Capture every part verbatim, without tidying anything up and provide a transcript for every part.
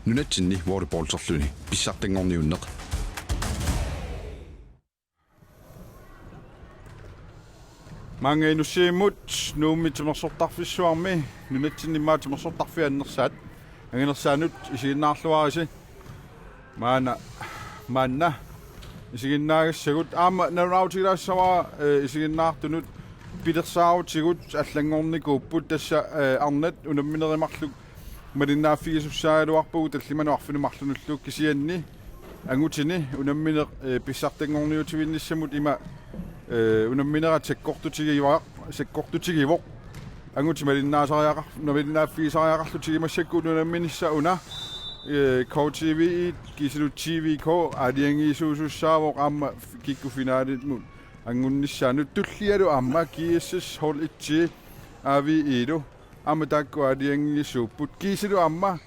Nunatsinni volleyballterluni pissartanngorniunneq. Maanga Inussivimmut Nuummi timersortarfissuarmi nunatsinni immaqa timersortarfiit annersaat anginersaanut isiginnaarluarisi. Maanna, maanna isiginnaagassagut aamma nalunaarutigilaassavara, eh, isiginnaartunut pilersaarutigut allanngornikuupput tassa, eh, arnat unamminerit marluk malinnaaffigisussaagaluarpagut tallimanut arfineq-marlunullu kisianni angutini unammineq, eh, pissartanngorniutivinnissamut ima, eh, unamminerat sakkortutigiva-, sakkortutigivoq. Angutit malinnaasariaqar-, malinnaaffigisariaqarlutigit massakkut unamminissaq una, eh, K T V E kiisalu T V K aalajangiisuusussaavoq aamma kikkut finalimut angunnissaannut tullialu aamma G S S hold et A V E-lu aamma taakku aalajangiisuupput kiisalu aamma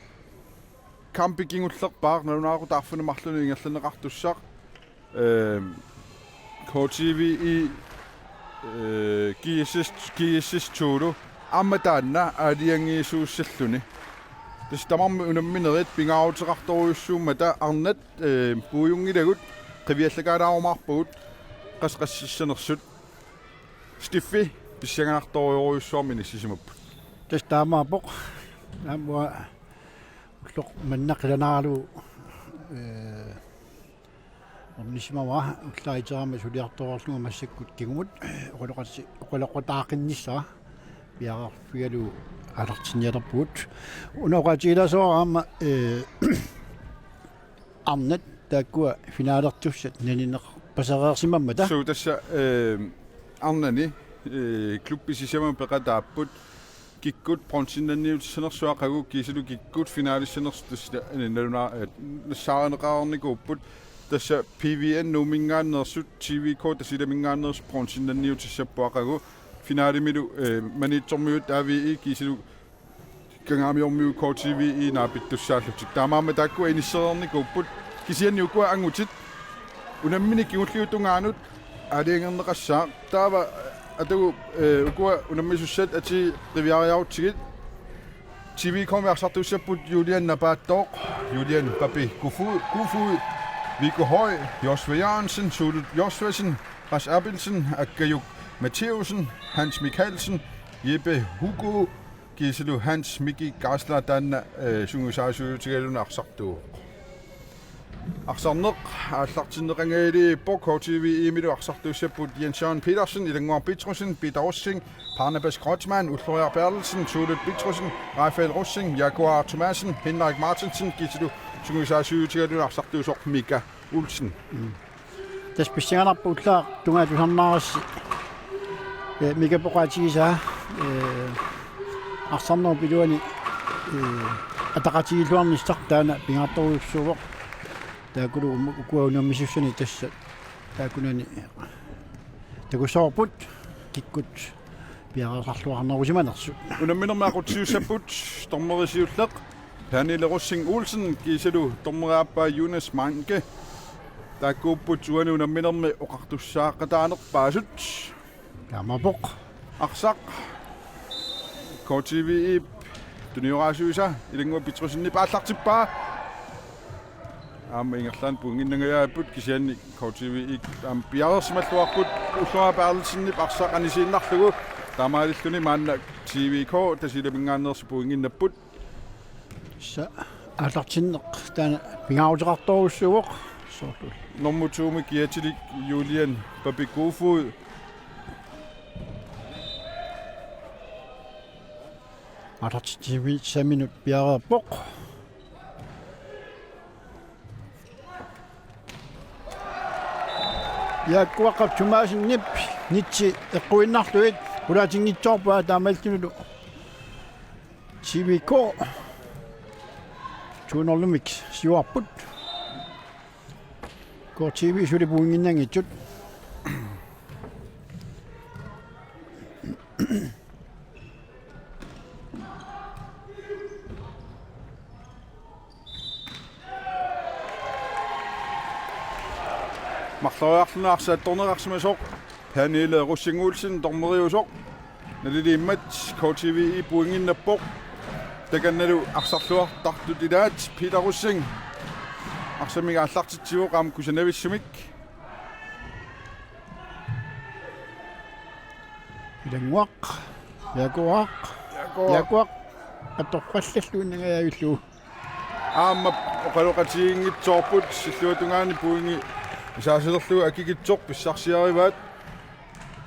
kampi kingullerpaaq nalunaaqutaq arfineq-marlunut ingerlanneqartussaq, ehm, K T V E, eh, G S S, G S S to-lu aamma taanna aalajangiisuussalluni. Tassa tamarmik unamminerit pingaaruteqartorujussuummata arnat, eh, puigunngilagut qiviallakaalaarumaarpagut qassit qassissanersut. Stiffi pissanganartorujorujussuarmik inissisimapput. Tassa taamaappoq. Aamma ulloq manna qilanaalu, eh, ornisimavara ullaaq iterama suliartoreerlunga massakkut kingumut, eh, oqaloqati-, oqaloqataaqinnissara piareerfigalugu aallartinnialerpugut. Una oqaatigilaassavara aamma, eh, arnat taakkua finalertussat naninerpasereersimammata. Suu tassa, eh, arnani, eh, klubbit sisamat peqataapput kikkut bronzennanniutissanersut aqagu kiisalu kikkut finalissanersut tassa, eh, nalunaa-, eh, nassaarineqareernikuupput tassa P V N Nuumminngaanneersut T V K Tasiilaminngaanneersut bronzennanniutissapput aqagu finalemilu, eh, Maniitsormiut A V E kiisalu Kangaamiormiut K T V E naapittussaallutik. Taamaammat taakkua inissereernikuupput kisianni ukua angutit unammineq kingulliup tungaanut aalajangerneqassaaq. Taava atagu, eh, ukua unammisussat atii qiviariarutsigit. T V K-mi arsartuussapput Julian Napaattooq, Julian Papi Kufu-, Kufui, Viggo Høj, Josva Jørgensen, Suulut Josvasen, Ras Abelsen, Akkajuk Matthæusen, Hans Mikaelsen, Jeppe Hugo, kiisalu Hans Miki Geisler taanna, eh, sungiusaasuutigaluni arsartuuvoq. Arsarneq aallartinneqanngilaq K T V E-milu arsartuussapput Jens Jørgen Petersen, Ilannguaq Petrussen, Peter Rosing, Barnabas Kreutzmann, Ulloriaq Berthelsen, Suulut Petrussen, Rafael Rosing, Jaguar Thomassen, Henrik Martinsen, kiisalu sungiusaasuutigaluni arsartuusoq Mika Olsen. Mm. Tassa pissanganarpoq ullaaq tungaa tusarnaarassi, eh, Mika oqaatigisaa, eh, arsarnerup iluani, eh, ataqatigiilluarnissaq taanna pingaartorujussuuvoq. Taakkulu um-, ukua unammisussanik tassa taakkunani takussavarput kikkut piareersarluarnerusimanersut. Unamminermi aqutsisuussapput dommeri siulleq Pernille Rosing Olsen kiisalu dommeri aappaa Jonas Manke. Taakkuupput uani unamminermi oqartussaaqataanerpaasut. Taamaappoq. Arsaq K T V E-p tunioraasuisa Ilannguaq Petrussenip aallartippaa. Aamma ingerlaannaq pointinnangajaapput kisianni K T V E aamma piareersimalluarput Ulloriaq Berthelsenip arsaq anisiinnarlugu. Taamaalilluni maanna T V K Tasiilaminngaanneersut pointinnapput. Tassa aallartinneq taanna pingaaruteqartorujussuuvoq. Soorlu. Nummer to-mi kiatilik Julian Papi Kofod. Aallartitsissaminut piareerpoq. Jaakkuaqqap Thomassenip nitsi eqquinnarlugit qulaatinngitsoorpaa taamaalillunilu T V K to nul-imik siuarput. K T V suli pointinnanngitsut. Marloriarluni arsaq attorneqarsimasoq Pernille Rosing Olsen dommeriusoq. Naliliimmat K T V E pointinnappoq. Takannalu arsarluartartut ilaat Peter Rosing. Arsamik aallartitsivoq aamma kusanavissumik. Ilannguaq. Jakuaq. Jakuaq. Jakuaq. Atorfallalluinnangajavilluu. Aamma oqaloqatiginngitsoorput silluatungaani pointi isaasalerlugu akikitsoq pissarsiarivaat.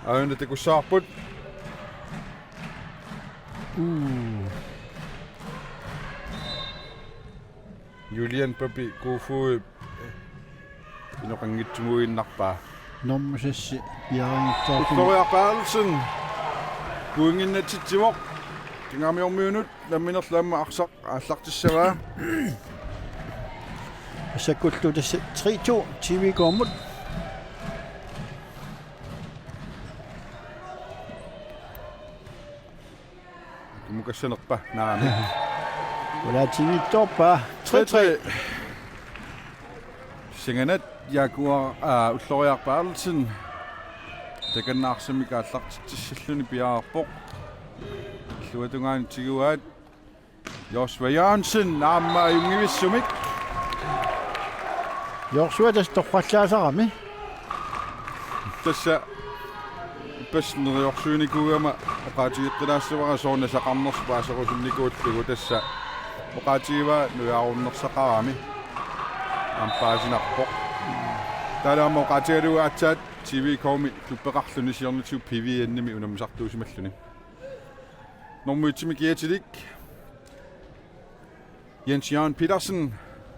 Aajuna takussavarput. Uu. Julian Papi Kofod inoqanngitsumuinnarpaa. Normu seks piareernitsiarput. Ulloriaq Berthelsen. Pointinnatitsivoq. Kangaamiormiunut namminerlu aamma arsaq aallartissavaa. Assakkullu tassa tre to T V K-mut. Kumukassanerpa naami. Ula T V-ttoorpa. Tre tre. Singanat Jakuaq, aa, Ulloriaq Berthelsen. Takanna arsamik aallartitsissalluni piareerpoq. Illuatungaani tiguaat. Joshua Jørgensen aamma ajunngivissumik. Joshua tassa torrallaasarami. Tassa ippassaq neriorsuinikuugama oqaatigeqqilaassavara soorunami saqarnersoq paaserusunnikuullugu tassa oqaatigivaa nujaarunnersaqarami. Aamma paasinarpoq. Taalaama oqaatigalugu aatsaat T V K-mi klubbeqarluni siornatigut P V N-imi unammisartuusimalluni. Normu et-imik kiatilik Jens Jørgen Petersen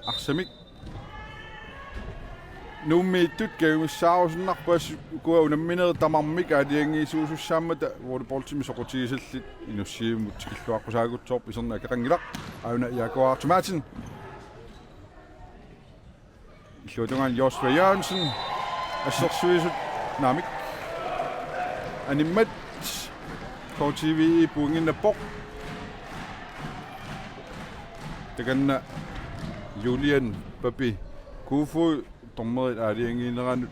arsamik. Nuummiittut kajumissaarusunnarpoq, ukua unamminerit tamarmik aalajangiisuusussaammata volleyballimik soqutigisallit Inussivimut tikilluaqqusaagutsoorput, iserneq akeqanngilaq. Aajuna Jakob Artumaatsen. Illuatungaani Joshua Jørgensen. Assersuisut naamik. Animmat K T V-i pointinnappoq. Takanna Julian Papi Kofod dommerit aalajangiineranut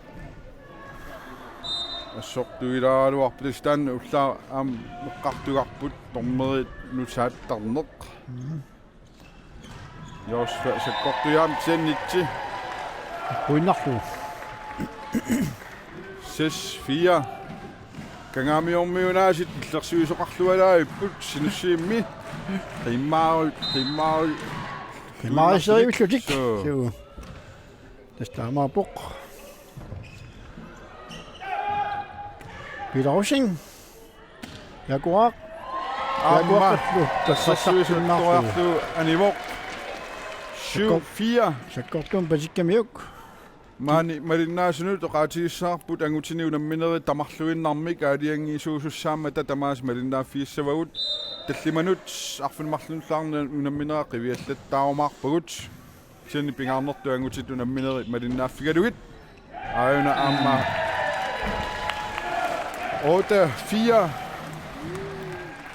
assortuilaaraluarput, tassa taanna ullaaq aamma eqqartugarput dommerit nusaattarneq. Mhm. Joshua sakkortujaamik kisiannitsi. Puinnarlugu. Seks fire. Kangaamiormiunaasit illersuisoqarlualaavipput Inussivimmi. Qimmaaru, qimmaaru. Qimmaariserivillutik. Suu. Suu. Tassa taamaappoq. Peter Rosing. Jakob. Aamma. Jakob. Tassarsissuisut toriarlugu anivoq. Syv fire. Sakkortuumik patikkamiuk. Maani malinnaasunut oqaatigissavarput angutini unamminerit tamarluinnarmik aalajangiisuusussaammata tamaasa malinnaaffigissavarput. Tallimanut arfineq-marlunullu aamma unamminerat qiviallattaarumaarpagut. Kisianni pingaarnertut angutit unamminerit malinnaaffigalugit. Aajuna aamma otte fire.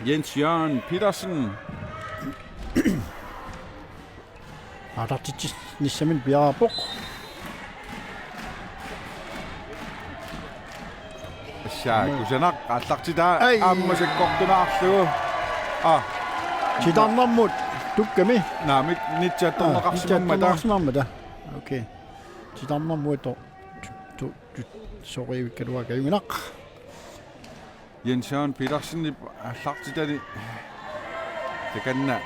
Jens Jørgen Petersen. Aallartitsissaminut piareerpoq. Tassa kusanaq aallartitaa. Ai. Aamma sakkortunaarlugu. Aa. Titarnermut tukkami. Naamik, nitsi attorneqarsimammata. Aa, nitsi attorneqarsimammata. Okay. Titarnermut to, to, to, sorivikkaluaq ajunngilaq. Jens Jørgen Petersenip aallartitani takanna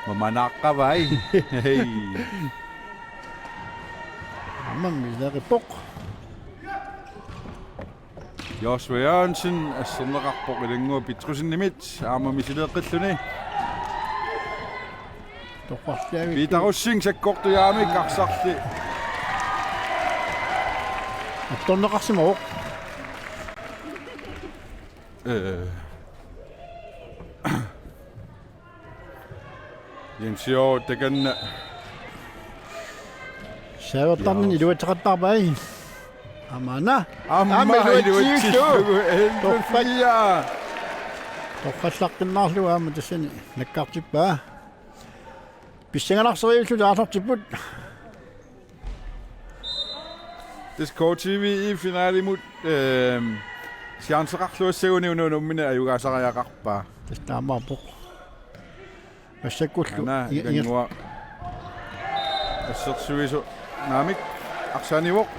mamanaaqqavai. Hei. Aamma misileeqqippoq. Joshua Jørgensen asserneqarpoq Ilannguaq Petrussenimit aamma misileeqqilluni. Torrarsiavik. Peter Rosing sakkortujaamik arsarli. Attorneqarsimavoq. Ee. Jens Jørgen takanna. Saavertarnini iluatseqattaarpai. Aamma una. Aamma, aamma iluatsillugu. Torfallia. Torfallaqqinnaarlugu aamma tassani nakkartippaa. Pissanganarsereerlutik aallartipput. Tassa K T V-i finalimut, ehm, chanceqarluassaguni una unammineq ajugaasariaqarpaa. Tassa taamaappoq. Massakkullu Aana i-, i-, Ilanngua assersuisoq naamik arsaanivoq.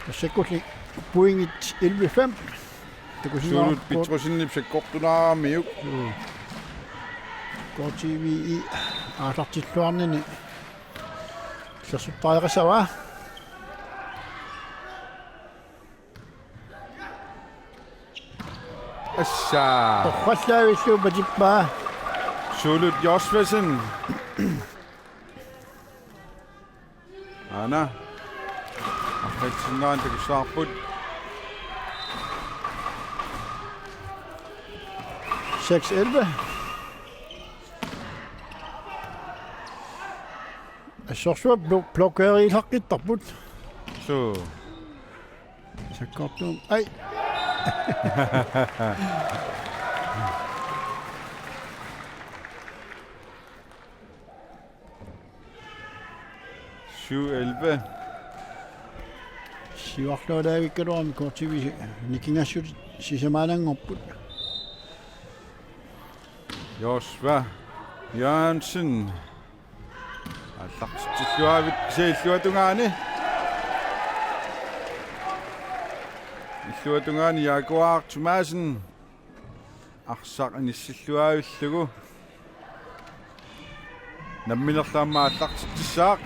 Massakkulli pointit elleve fem. Takusinnaavarput Suulut Petrusenip sakkortunaaramiuk. Juu. K T V I aallartilluarnini illersuttariaqassavaa. Assa. Torrallaavillu patippaa. Suulut Josvesen. Aana. Arfitsingaan takussavarput. Seks elleve. Assorsuaq blo-, blokeerilaqqittarput. Suu. Sakkortuumik. Ai. Syv elleve. Siuarlualaavikkaluarami K T V nikingassut sisamaananngorput. Josva Jørgensen. Aallartitsilluaavik kisianni illuatungaani. Illuatungaani Jaguar Thomassen. Arsaq inissilluaavillugu. Namminerlu aamma aallartitsissaaq.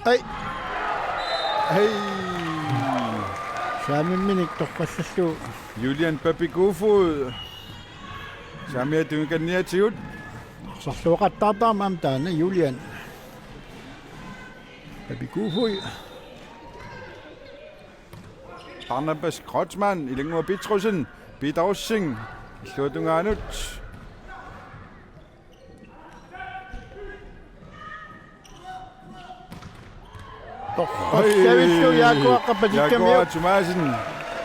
Ai. Hej. Saamimminik torrallallugu. Julian Papi Kofod. Saamiata tungakanniatigut. Arsarluaqattaartarami aamma taanna Julian Papi Kofod. Barnabas Kreutzmann, Ilanngua Petrussen, Peter Rosing, illuatungaanut. Oj, Jakob Aqqap patikkamiuk. Jakob Thomassen,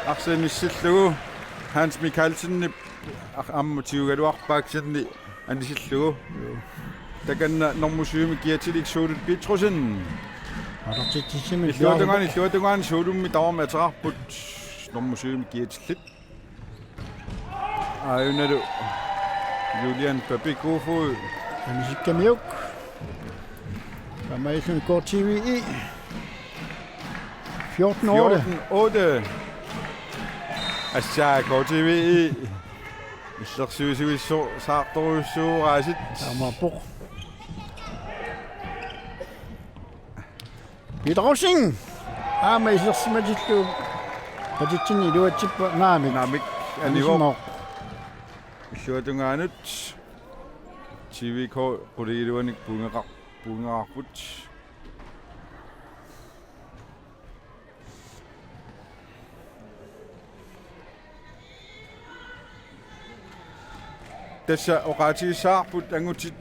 arsaq inissillugu, Hans Mikkelsenip, ar-, aamma tiugaluarpaa kisianni anisillugu. Takanna normu syvimi kiatilik Suulut Petrussen. Aallartitsissimik. Illuatungaani, illuatungaani Suulummi tamarmi ateqarput normu syvimi kiatillit. Aajunalu Julian Papi Kofod. Anisikkamiuk. Taamaasilluni K T V I. Fjorten otte. Fjorten otte. Assa K T V I. Illersuisuivissoq saartorujussuuvoq aasiit. Taamaappoq. Peter Rosing. Aamma isersimatillugu. Patitsinni iluatsippoq naamik. Naamik anivoq. Anisimavoq. Illuatungaanut. T V K qulingiluanik puinngeqar-, puinngeqarput. Tassa oqaatigissavarput angutit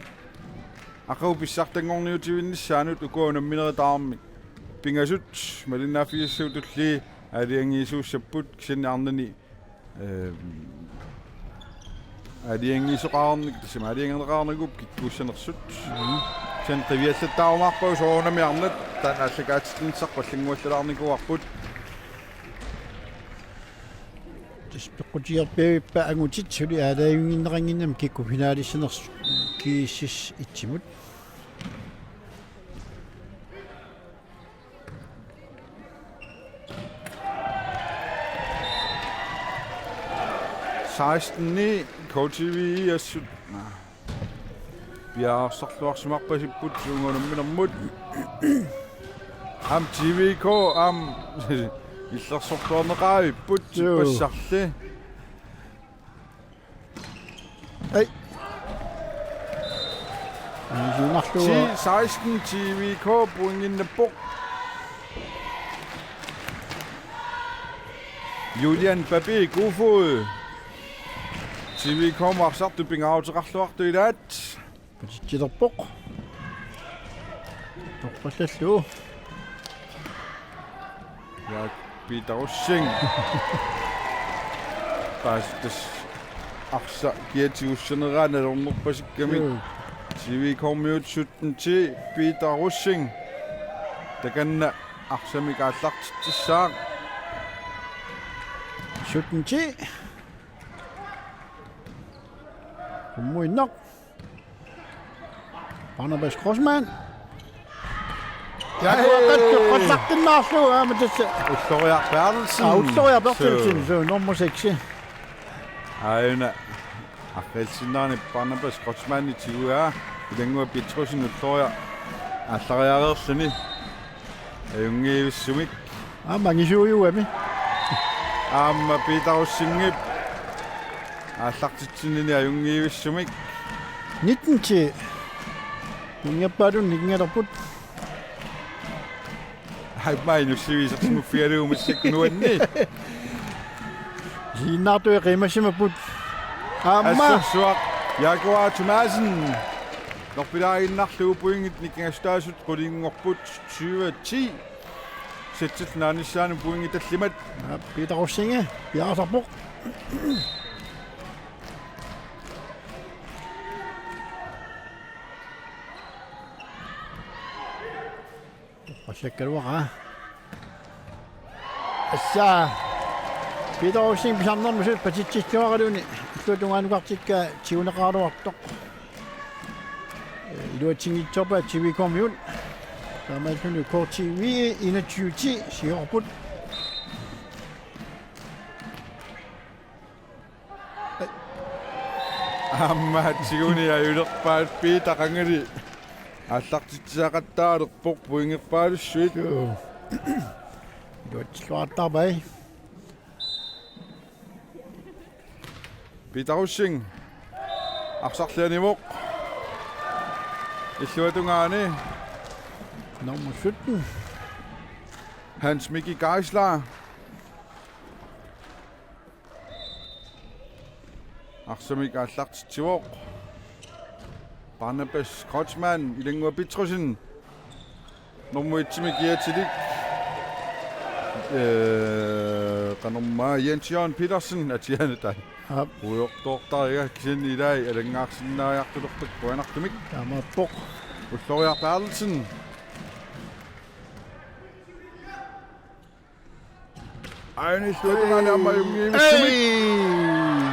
aqagu pissartanngorniutivinnissaannut, ukua unamminerit tamarmik pingasut malinnaaffigisassagut tulliit aalajangiisuussapput kisianni arnani, ehm, aalajangiisoqarnikuupput, tassami aalajangerneqarnikuupput kikkuussanersut. Mhm. Kisianni qiviallattaarumaarpagut soorunami arnat taanna aallakaatitsinissaat allannguallalaarnikuuarput. Tassa peqqutigerpivippa angutit suli aalajangiinneqannginnami kikkut finaalissanersut G S S et-imut. Seksten ni K T V I assut. Piareersarluarsimarpasipput uunga unamminermut. Aamma T V K aamma illersorluarneqavipput. Joo. Tippassarli. Ai. Anisiinnarlugu. Ti seksten T V K pointinnappoq. Julian Papi Kofod. T V K-mut arsartut pingaaruteqarluartut ilaat. Patitsilerpoq. Torrallallugu. Ja, Peter Rosing. Paasittas arsaq kiatigussaneraa nalornerpasikkamik. Mm. T V K-miut sytten ti, Peter Rosing. Takanna arsamik aallartitsissaaq. Sytten ti. Qummuinnaq. Barnabas Kreutzmann. Ja, hey! Atuaqattu qallartinnaarlugu aamma tassa. Ulloriaq Berthelsen. Aa, Ulloriaq Berthelsen, so nummer seks. Aajuna. Arriitsinnaani Barnabas Kreutzmann tiguaa. Ilannguaq Petrussenip Ulloriaq aallariareerluni. Ajunngivissumik. Aamma angisuujugami. Aamma Peter Rosingip aallartitsinnini ajunngivissumik. Nitten ti. Nikingappaalunnik nikingalerput. Aamma inussiviisersimuffigalugu massakkut nuanni. Isiginnaartui qiimassimapput. Aamma. Assersuaq Jaguar Thomassen. Norpilaaginnarlugu pointit nikingassutaasut qulinngorput tyve ti. Setsillu naanissaanut pointit tallimat. Aap, Peter Rosing piareersarpoq. Qasakkaluaqa. Assa. Peter Rosing pisarnermut suli patitsilluaraluni. Illuatungaanukartikka tiguneqaraluartoq. Iluatsinngitsoorpaa T V K-miut. Taamaalluni K T V enogtyve ti siorput. Aamma tiguneq ajulerpaat Peter qangali aallartitsisaqattaalerpoq pointerpaalussuit. Joo. Iluatsilluartarpai. Peter Rosing. Arsarlianivoq. Illuatungaani. Nummer sytten. Hans Mikki Geisler. Arsamik aallartitsivoq. Barnabas Kreutzmann, Ilannguaq Petrussenip nummer et-imik kiatilik. Ee, qanormaa Jens Jørgen Petersen atianetaan. Aap. Uiortoortariga kisianni ilai alanngaarsinnaariartulerput qujanartumik. Taamaappoq. Ulloriaq Berthelsen. Aajuna illuatungaani aamma ajunngivissumik. Ei!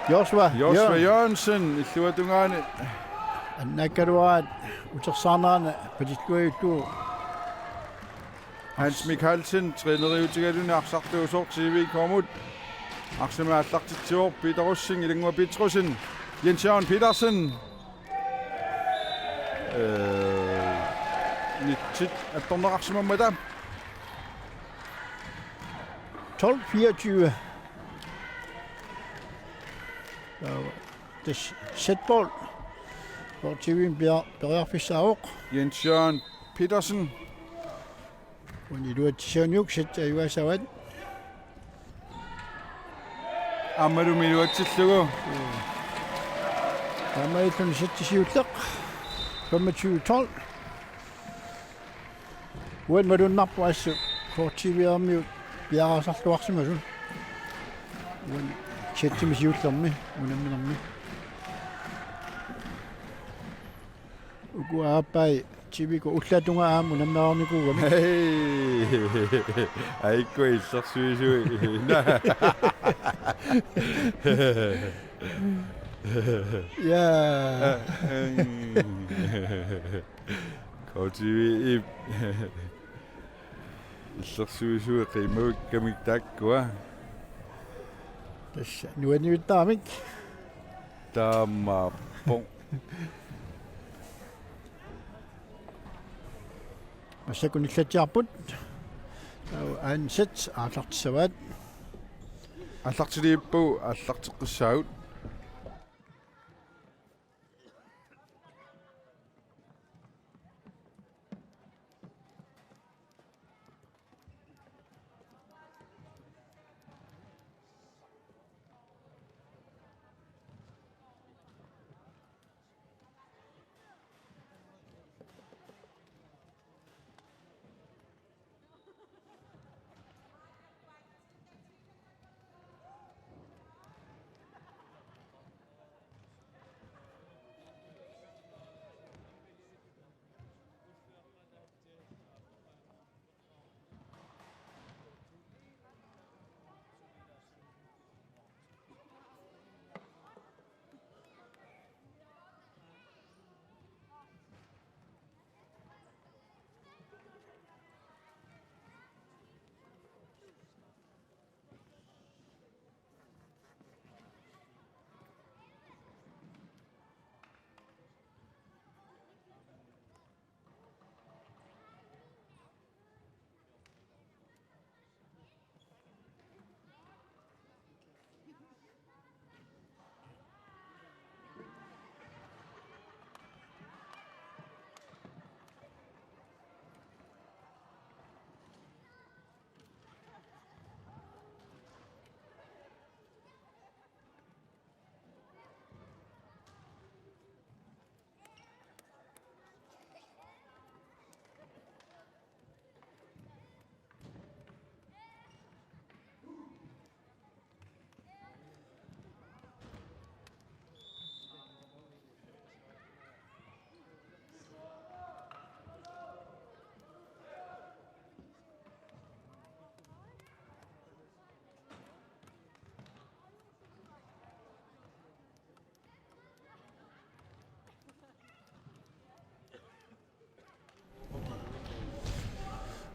Joshua. Joshua Jørgen. Jørgensen illuatungaani. Annaakkaluaraat utersaarnerani patilluajuttugu. Hans Mikkelsen træneriutigaluni arsartuusoq T V K-mut. Arsamik aallartitsivoq Peter Rosing, Ilannguaq Petrussen, Jens Jørgen Petersen. Ee, nitsit attorneqarsimammata. Tolv fireogtyve. Tassa setball. Hvor T V-mi per-, periarfissaavoq. Jens Jørgen Petersen. Uani iluatsissaaniuk set ajugaassavat. Aammalumi iluatsillugu. Aamma illuni set siulleq. Femogtyve tolv. Uani malunnarpoq assut K T V-miut piareersarluarsimasut. Uani setimik siullermi unamminermi. Uku aappai T V K ullatungaa aamma unammereernikuugami. Hej. Aikkua illersuisui. Ja. K T V-ip illersuisui qiimavikkamik taakkua. Tassa nuannivittaramik. Taamaappoq. Massakkut nillatsiarput. Taava aani set aallartissavaat. Aallartiliippagu aallarteqqissaagut.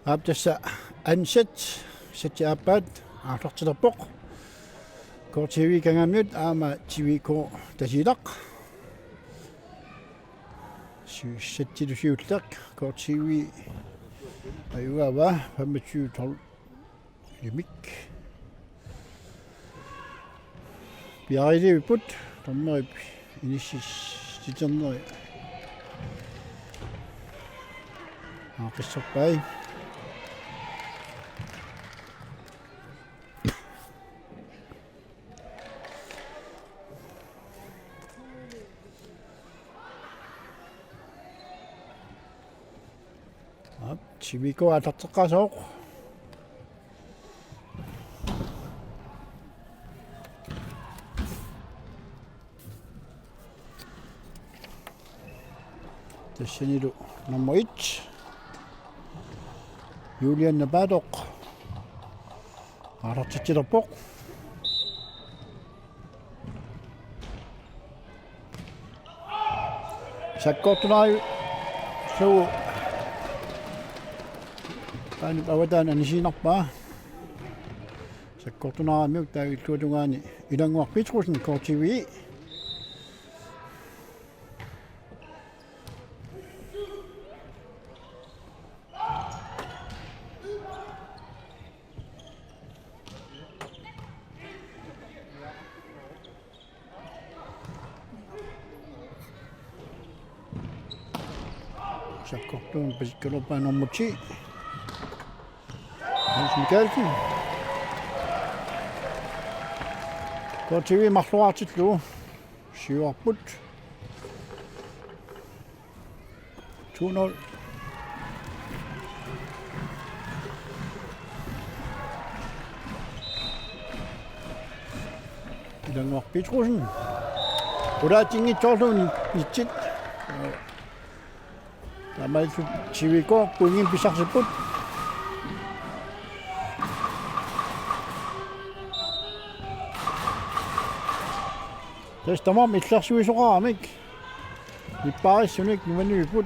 Aap, tassa anden sæt, sætip aappaat aallartilerpoq. K T V Kangaamiut aamma T V K Tasiilaq. Sy-, sætilu siulleq K T V ajugaavaa femogtyve tolv. Imik. Piareerivipput dommerip inissititerneri aaqqissorpai. Aap, T V K aallarteqqaassaaq. Tassanilu nummer et, Julian Napaatoq, aallartitsilerpoq. Sakkortunaajuvoq. Taanna avataan anisiinnarpaa. Sakkortunaaramiuk taava illuatungaani Ilannguaq Petrussen, K T V. Sakkortuumik pasikkaluarpaa nummer ti, Hans Mikaelsen. K T V marloriartillugu siuarput. To nul. Ilannguaq Petrussen. Qulaatinngitsoorlugu nitsit. Taamaalillutik T V K pointimik pissarsipput. Tassa tamarmik illersuisoqaramik. Nippaarissunik nuannivipput.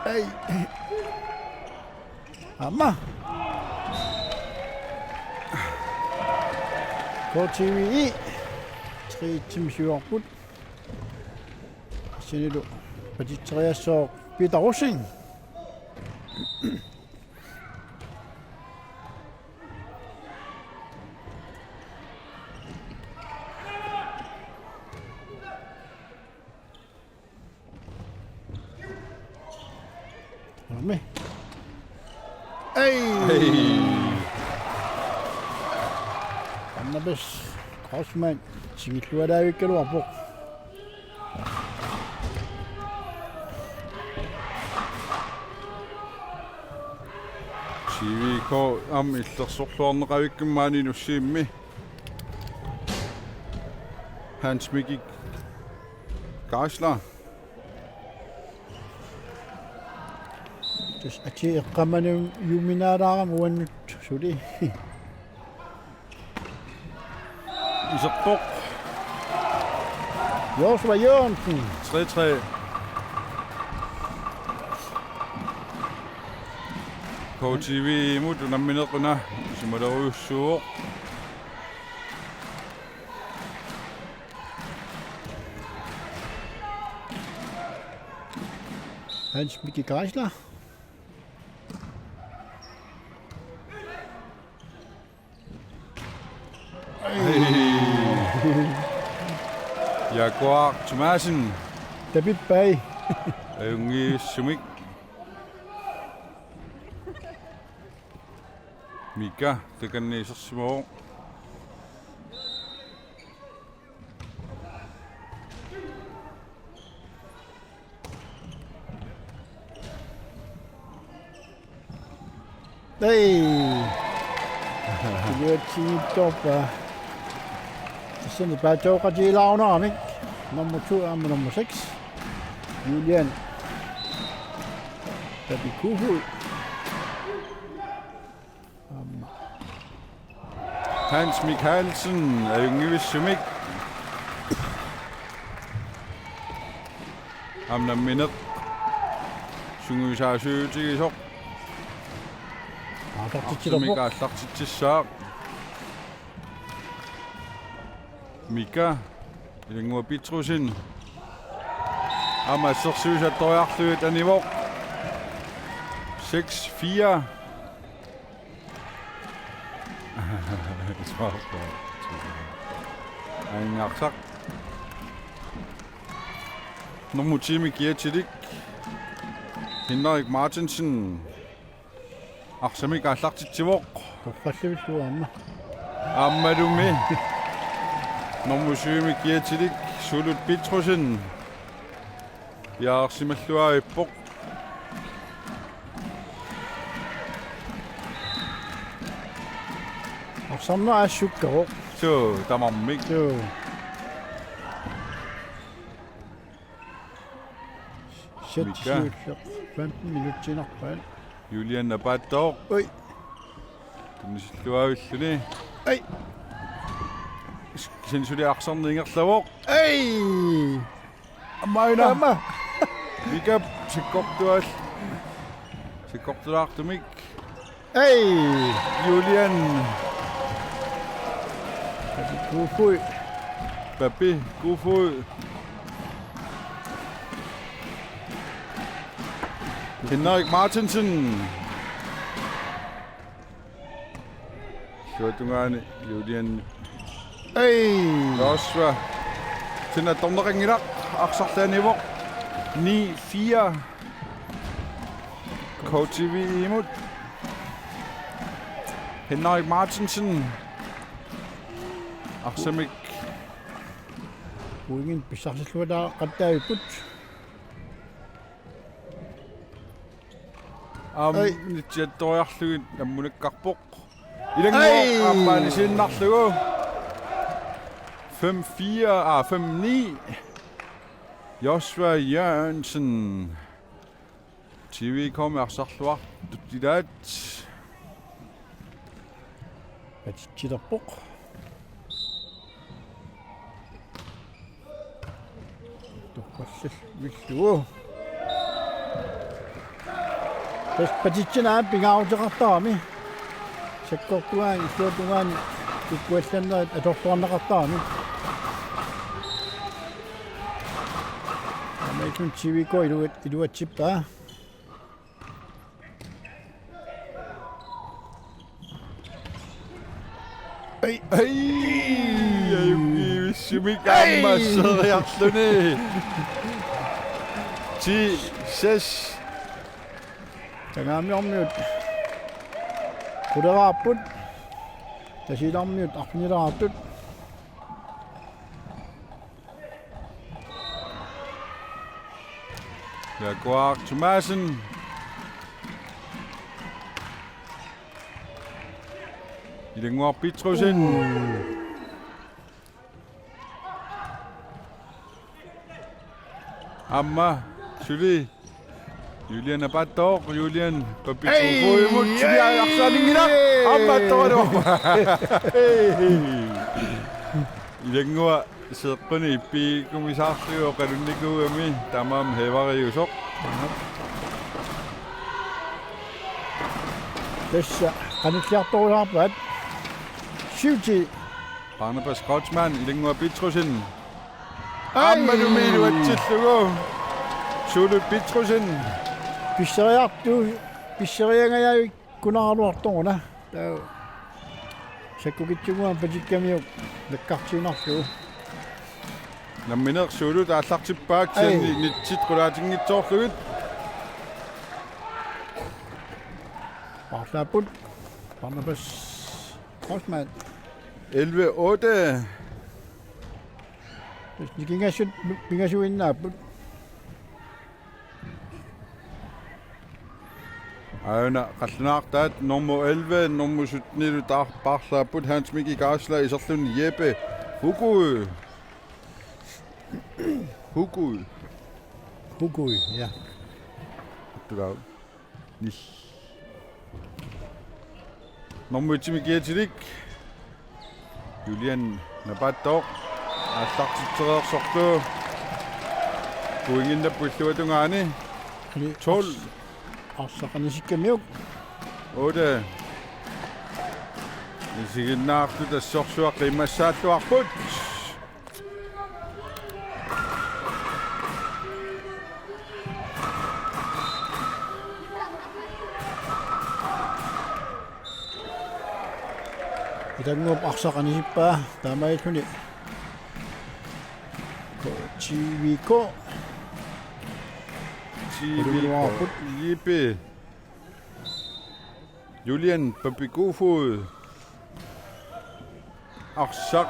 Ei. Aamma. K T V E. Tre et-imik siuarput. Sinilu patitseriassooq Peter Rosing. Aamma. Ei. Ei. Barnabas Kreutzmann singillualaavikkaluarpoq. T V K aamma illersorluarneqavikkami maani Nuussuarmi. Hans Mikki Geisler. Tassa atii eqqaamaniuminaalaarami uannut suli. Iserpoq. Joshua Jørgensen. Tre tre. K T V-mut unammineq una isumalerujussuuvoq. Hans Mikki Geisler. Jaguar Thomassen. Tapippai. Ajunngitsumik. Mika, takanna isersimavoq. Ei. Iluatsiittorpa. Tassani paatsoqatigilaarunarami. Nummer to aamma nummer seks. Julian. Tapi Kofod. Aamma. Hans Mikaelsen, ajunngivissumik. Aamma nammineq sungiusaasuutigisoq. Aallartitsilerpoq. Arsamik aallartitsissaaq. Mika, Ilannguaq Petrussen. Aamma assersuisartoriarlugit anivoq. Seks fire. Angarsaq. Nummer ti-mi kiatilik Henrik Martinsen. Arsamik aallartitsivoq. Torralluillu aamma. Aammalumi. Nummer syv-mi kiatilik Sulut Petrussen. Piareersimalluarpoq. Arsarneq assukkaroq. Suu, tamarmik. Suu. Sæt Mika. Siulleq femten minutsiinnarpaat. Julian Napaattooq. Ui. Tunnisilluaavilluni. Ai. Kisianni suli arsarneq ingerlavoq. Ai. Aamma una. Aamma. Mikap sakkortual-, sakkortulaartumik. Ei! Julian. Papi Kofoed. Papi Kofoed. Henrik Martinsen. Illuatungaani Julian. Ei! Joshua. Sinna torneqanngilaq, arsarluanivoq. Ni fire. K T V-mut. Henrik Martinsen. Arsamik. Uingen pissarsilluataaqattaavipput. Aamma Ai. Nitsiattoriarlugit nammunakkarpoq. Ilannguaq Ai. Aamma anisiinnarlugu. Fem fire, ah, fem ni. Joshua Jørgensen. T V K-mi arsarluartut ilaat. Patitsilerpoq. Torralluillu. Tassa patitsineq aamma pingaaruteqartarami. Sakkortugaanni illuatungaani kikkuallannerit atorluarneqartarami. Tamakkuulluni T V K iluat-, iluatsippaa. Ai. Ai, ajunngivissumik Ai. Aamma seriarluni. Ti seks. Kangaamiormiut quleraarput. Tasiilarmiut arfinileraartut. Jaguar Thomassen. Ilannguaq Petrussen. Aamma suli Julian Napaattooq, Julian Papi Ei! Kofoedimut, suli Ei! Arsarneq ingerlaannaq. Aamma attoraluarpoq. Ilannguaq seeqquni ippigikumisaarlugu oqalunnikuugami taamaammat hæveriusoq. Tassa qanilliartorulaarpaat. Syv ti. Barnabas Kreutzmann, Ilannguaq Petrussen. Ai! Aammalumi iluatsillugu. Sulut Petrussen. Pisseriartu-, pisseriangajavik- Kunaraluartoruna. Taava. Sakkukitsunnguamik patikkamiuk nakkartiinnarlugu. Nammineq Sulut aallartippaat Ai. Kisianni nitsit qulaatinngitsoorlugit. Paarlaapput. Barnabas Kreutzmann. Elleve otte. Nikingassut pingasuinnaapput. Aana qallunaartaat nummer elleve, nummer sytten-ilu taar-, paarlaapput Hans Mikkel Geisler iserluni Jeppe Hukui. Hukui. Hukui, ja. Tulaa. Nis. Nummer et-imi kiatilik. Julian Napattooq aallartitsereersorlu. Pointinnarpoq illuatungaani. Eli tolv. Ars-, arsaq anisikkamiuk. Otte. Isiginnaartut assorsuaq qiimmassaalluarput. Ilannguup arsaq anisippaa taamaalilluni. K-, T V K. T V K. Uluaaput. J P. Julian Papi Kofod. Arsaq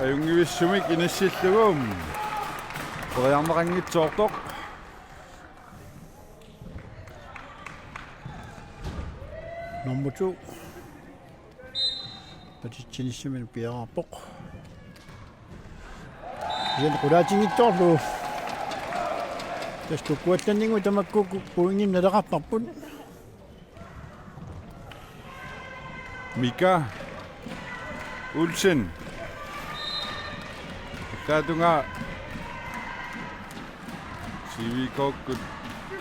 ajunngivissumik inissillugu. Periarneqanngitsoortoq. Nummer to. Patitsinissamik piareerpoq. Kisianni qulaatinngitsoorlugu. Tassa kukkuallanninnguit tamakku pointinik naleqartarput. Mika Olsen. Taatunga T V K-kkut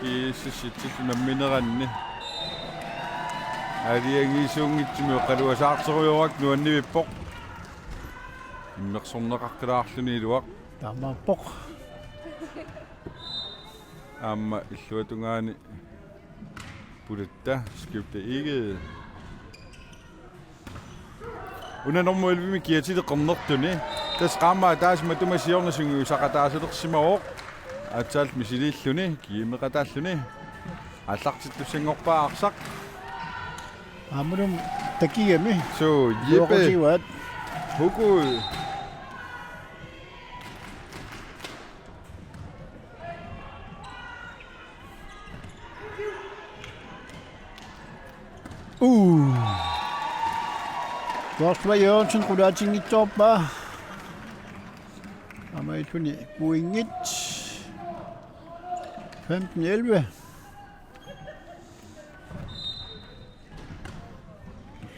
G S S-itsillu nammineranni. Aalajangiisuunngitsumik oqaluasaartorujoorput, nuannivippoq. Immersorneqaqqilaarluni iluaq. Taamaappoq. Aamma illuatungaani pulatta, Skøbte Egede. Una nummer elleve-mi kiatili qernertuni. Tassa qaammat ataaseq matuma siorna sungiusaqataasalersimavoq. Aatsaat misiliilluni, kiimeqataalluni. Aallartittussanngorpaa arsaq. Aammalumi takigami. Suu, J P. Joorutivaat. Huku. Uu. Joshua Jørgensen qulaatinngitsoorpaa. Aamma iluni pointit. Femten elleve.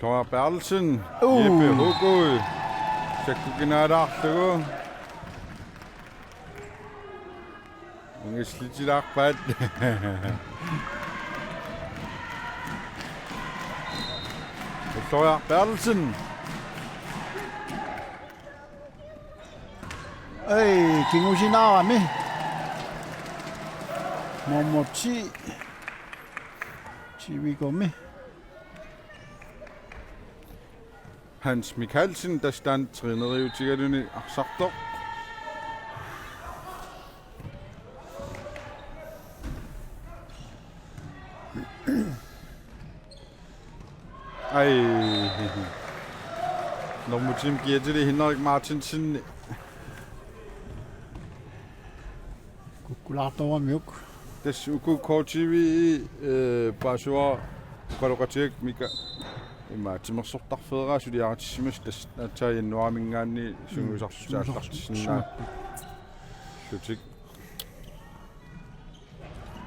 Flora Berthelsen. Uu. Jeppe Hukui. Sakkukinaalaarlugu. Ungislitilaarpaat. Flora Berthelsen. Ei, kingusinaarami. Nummer ti. T V K-mi. Hans Mikaelsen, tassa taanna træneriutigaluni arsartoq. Ai. Nummer ti-mi kiatili Henrik Martinsen. Kukkulaartoramiuk. Tassa uku K T V, eh, paasivara oqaloqatigaakka Mika. Ima timersortarfeeraa suliaritissimasut tassa aatsaat januaarimiingaanniit sungiusarsutit aallartissinnaasut. Lutik.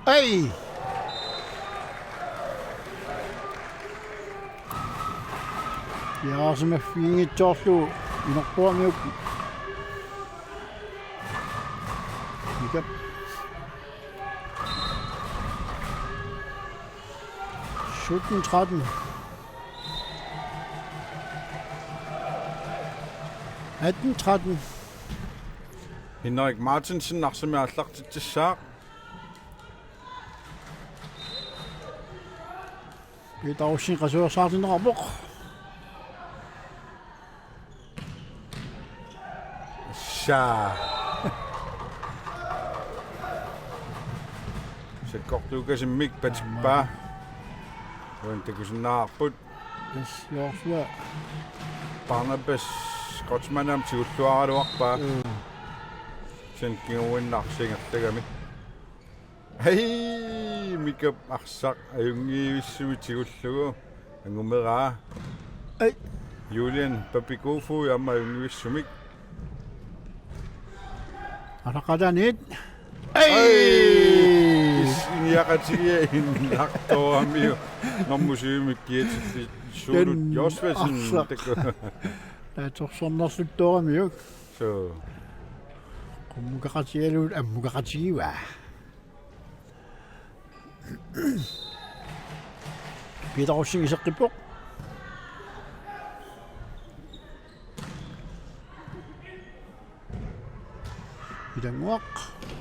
Ei! Piareersimaffiginngitsoorlugu inorpuamiuk. Mikap. Sytten tretten. Atten tretten. Henrik Martinsen arsamik aallartitsissaaq. Peter Olsen qasuersaartinneqarpoq. Saa. Sakkortuukasimmik patippaa. Uani takusinnaavarput. Yes, Joshua. Barnabas Kreutzmann aamma tigulluaraluarpaa. Mm. Sen kinguinnaq singertagami. Hej, Mikap arsaq ajunngivissumik tigullugu angumeraa. Ei. Julian Papikofui aamma ajunngivissumik. Araqataaniit. Ei. Ei. Is-, iniaqatigiinnartooramiuk. Nummer syv-mi kiatillit Suulut Josefsen. Arsaq. Taku-, Taatsorsornerluttooramiuk. Suu. Qummukaqatigalugu ammukaqatigivaa. Peter Rosing iseqqippoq. Ilannguaq,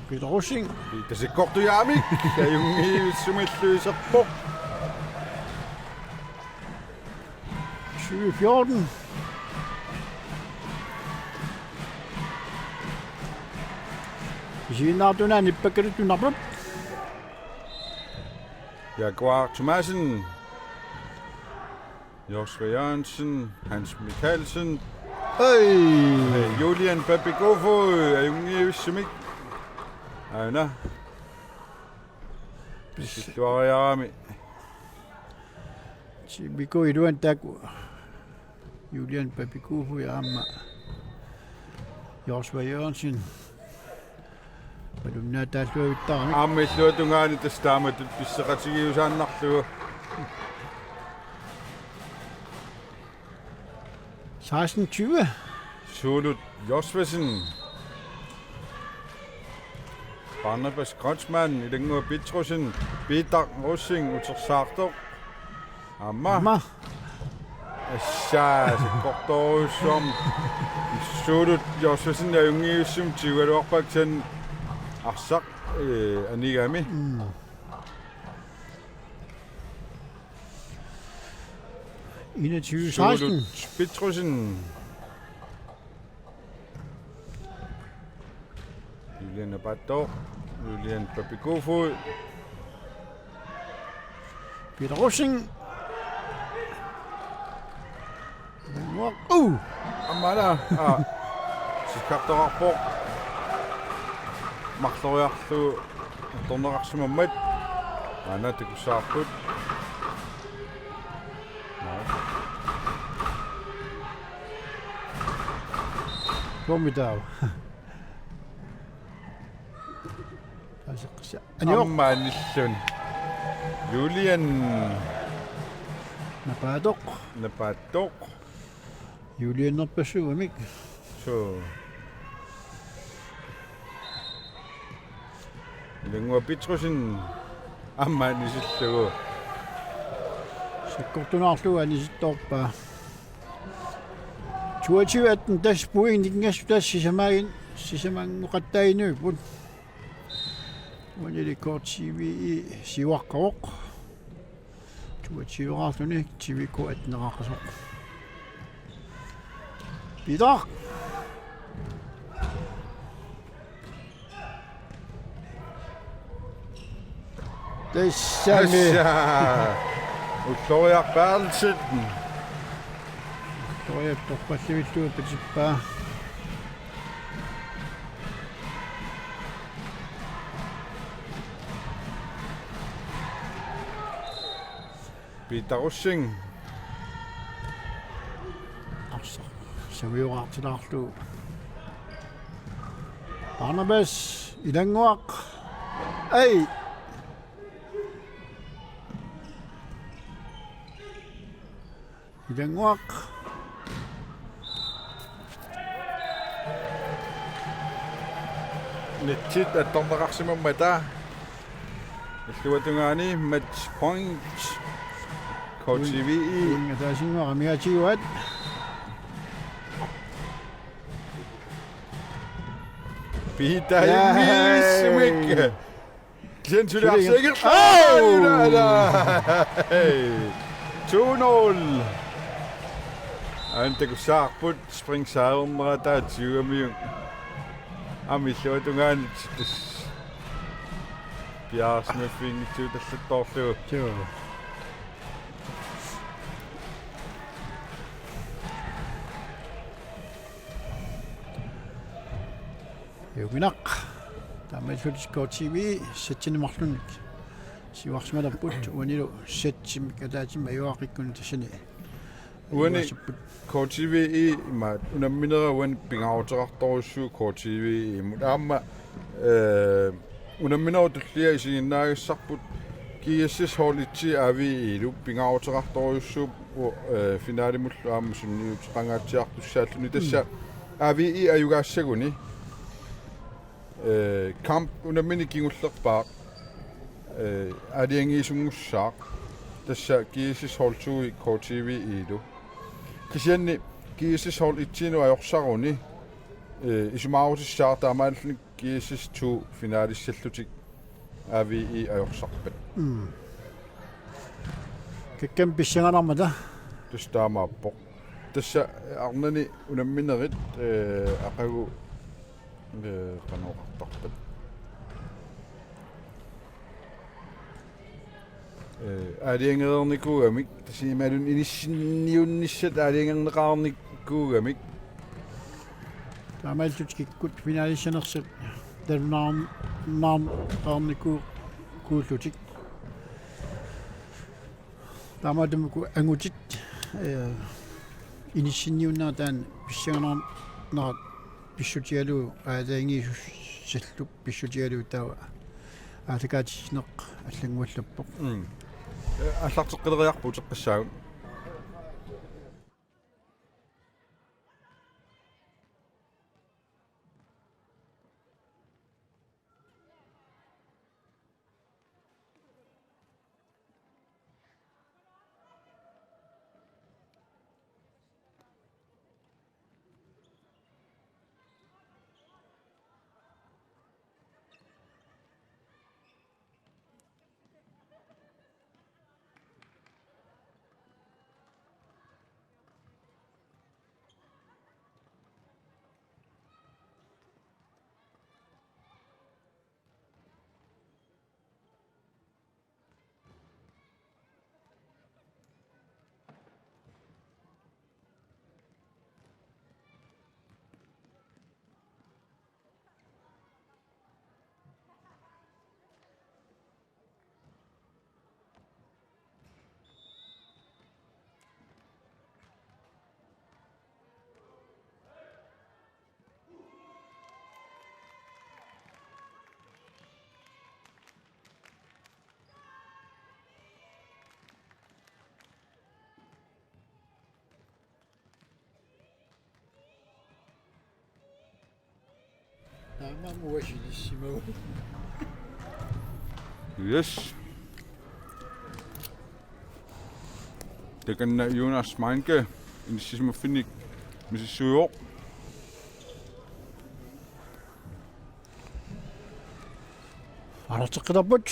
Peter Rosing. Peter sikkortujaamik, ajunngivissumillu iserpoq. Tyve fjorten. Isiginnaartunut nippakkaluttut nipparput. Jaguar Thomassen. Joshua Jørgensen, Hans Mikkelsen. Oj! Julian Papikofo, ajunngivissumik. Aana. Pisilluariarami. T V K iluani taakku. Julian Papikofo ja aamma Joshua Jørgensen. Malunnaataalluavittaramik. Aamma illuatungaani tassa taamatut pisseqatigiusaannarlugu. Seksten tyve. Suulut Josvesen. Barnabas Kreutzmann, Ilannguaq Petrussen, Peter Rosing, utersaartoq. Aamma. Aamma. Assaa, sikkortoorujussuarmik. Suulut Josvesen ajunngivissumik tigugaluarpaa kisianni arsaq, eh, anigami. Mm. Enogtyve seksten. Suulut Petrussen. Julian Apato. Julian Papikofo. Peter Rosing. Uh! Aamma aana. Aa. Sikkartoqarpoq. Marloriarlugu attorneqarsimammat. Aana takussavarput. Naa. Formidabel. Taseqqissa. Anioq. Aamma anillun. Julian. Napaatoq. Napaatoq. Julianerpassuumik. Suu. Ilannguaq Petrussen aamma anisillugu. Sakkortunaarlugu anisittoorpaa. Toogtyve atten tassa pointinik tassa sisamaagin-, sisamanngoqattaaginnarput. Uanili K T V E siuaqqavoq. Toogtyve-raarluni T V K atteneqarsoq. Peter. Tassami. Tassa. Ulloriaq Berthelsen. Ulloriaq torpallivillugu patippaa. Peter Rosing. Arsaq. Savioraartilaarlugu. Barnabas Ilannguaq. Ai. Ilannguaq. Nitsit attorneqarsimammata. Illuatungaani match point. K T V E. Uinga taasinnguaq amigaatigivaat. Peter Jai. Jai. Jens Julius Jens. Sikker. Au! Hey. To nul. Aana takussavarput spring sejrnerata tyvemiuk. Aamma illuatungaani tassa piaarsimaffiginngitsuutallattoorlugu. Joo. Juminaq. Taamaalillutik K T V E sætsinik marlunnik siuarsimalerput uanilu sætsimik ataatsimik ajugaaqqikkuni tassani. Uani ajugaassapput. K T V E imaat unamminera uani pingaaruteqartorujussuuvoq K T V E-mut. Aamma, eh, unamminerup tullia isiginnaagassarput G S S hold et A V E-lu pingaaruteqartorujussuuvoq U-, eh, finalimullu aamma sunniuteqangaatsiartussaalluni tassa A V I ajugaassaguni, eh, kamp unammineq kingullerpaaq, eh, aalajangiisunngussaq tassa G S S hold to-i K T V-ilu. Kisianni G S S hold et-inut ajorsaruni, eh, isumaarutissaaq taamaalilluni G S S to finalissallutik A V I ajorsarpat. Mm. Kikkami pissanganarmata. Tassa taamaappoq. Tassa arnani unamminerit, eh, aqagu, eh, qanoq oqartarpat. Eh, aalajangereernikuugamik, tassa imaluunniit inissinniunnissat aalajangerneqarnikuugamik. Taamaalillutik kikkut finalissanersut nalunaarneqarniku-, kuullutik. Taamaattumik uku angutit, eh, inissinniunnerat taanna pissanganarnerat pissutigalugu aalajangiisussallugu pissutigalugu taava aallakaatitsineq allannguallappoq. Mm. Eh, aallarteqqileriarput uteqqissaagut. Taamaammat uanga sinissimavugut. Yes. Takanna Jonas Meinke inissisimaffinnik misissuivoq. Aallarteqqittarput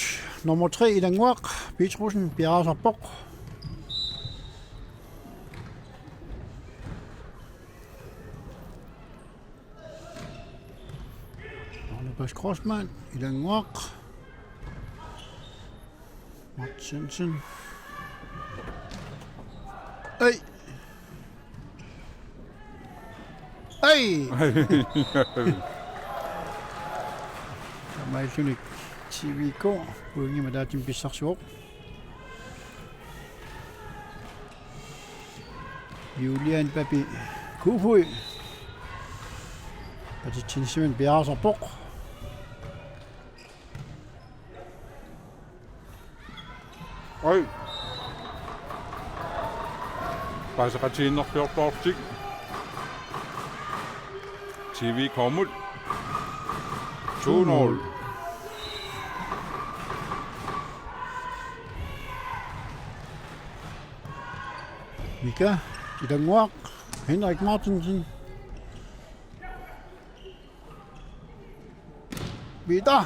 nummer tre Ilannguaq Petrussen piareersarpoq. Arne Bas Kreutzmann, Ilannguaq. Martinsen. Ei! Ei! Taamaalilluni T V K pointimik ataatsip pissarsivoq. Julian Papi Kofoed. Patitsinissaminik piareersarpoq. Oj. Paaseqatigiinnerpiorluarlutik. T V K-mut. To nul. Mika, Ilannguaq, Henrik Martinsen. Peter.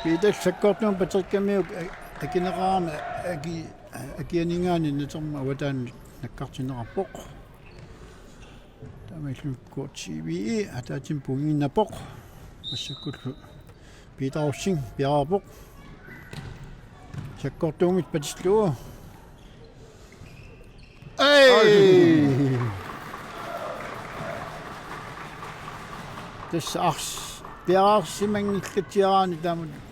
Peter sakkortuumik Patrick Kamiuk a-, akineqarami aki-, akianinngaanniit naterma avataani nakkartinneqarpoq. Taamaalilluni K T V ataatsip pointinnappoq. Massakkullu Peter Rosing piareerpoq. Sakkortuumik patillugu. Ei! Ai. Tassa ars-, piareersimanngillatsiaraanni taamatut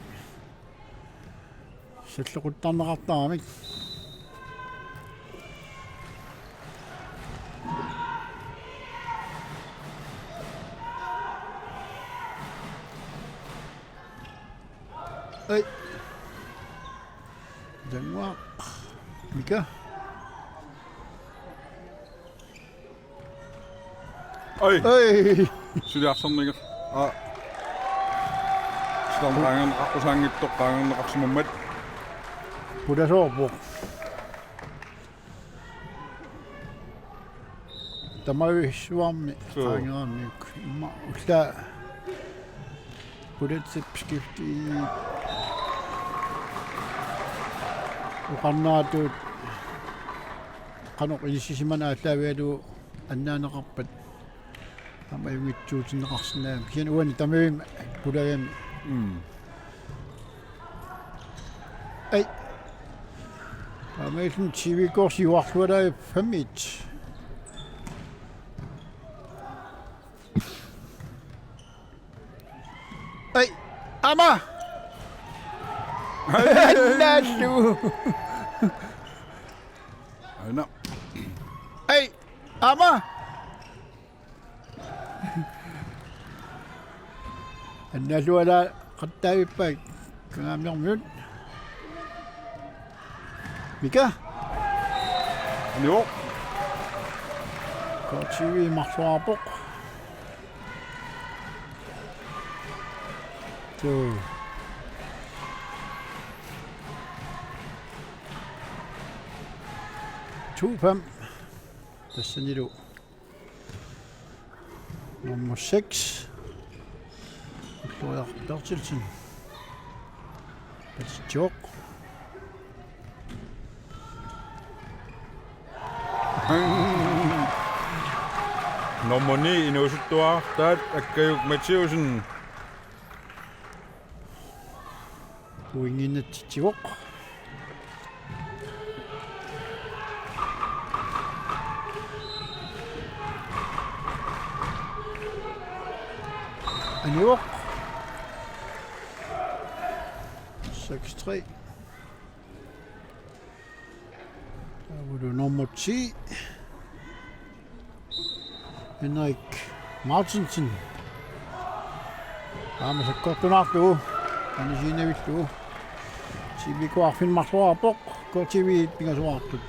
salloquttarneqartaramik. Ei. Ilannguaq. Mika. Oj. Oj. Suli arsarniga. Aa. Sitarneq qaangerneqartussaanngitsoq qaangerneqarsimammat. Pulasoorpoq. Tamavissuarmi. Suu. Qaangerniuk. Immaqa ullaaq. Pulatsip skifti. Oqarneratut qanoq inissisimaneq aallaavigalugu annaaneqarpat. Aamma ajunngitsuutinneqarsinnaammat. Kisianni uani tamavimmi pulagami. Mm. Oj. Taamaalilluni T V K siuarluarluni fem et. Oj. Aamma. Oj. Naallu. Aana. Oj. Aamma. Annaalualaaqattaavippaat Kangaamiormiut. Mika. Joo. K T V marluarpoq. Suu. To fem. Tassanilu nummer seks. Victoria Berthelsen. Patsitsivoq. Nummer ni, inuusuttuartaat Akkajuk Mathiussen. Pointinnaatsitsivoq. Anivoq. Seks tre. Taavalu nummer ti. Henrik Martinsen. Aamma sakkortunaarlugu. Anisiinavillugu. T V K arfineq-marluarpoq. K T V pingasuartut.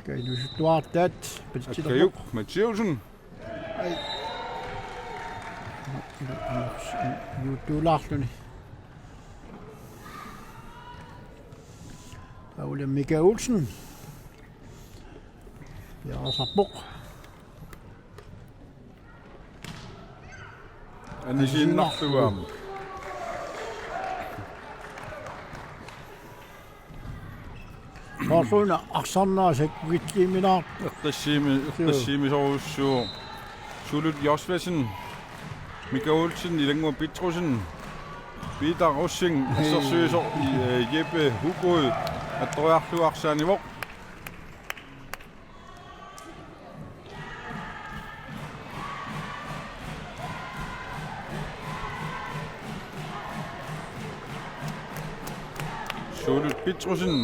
Inuusuttuartaat. Akkajuk Mathiussen. Oj. Juutuulaarluni. Taavalu Mika Olsen. Piareersarpoq. Anisiinnarlugu aamma. Soorluuna arsarneq sakkukilliiminaartoq. Eqqissimi-, eqqissiimisorujussuuvoq. Suulut Josvasen, Mika Olsen, Ilannguaq Petrussen, Peter Rosing, assersuisoq, eh, Jeppe Hugod, attoriarlugu arsaanivoq. Suulut Petrussen.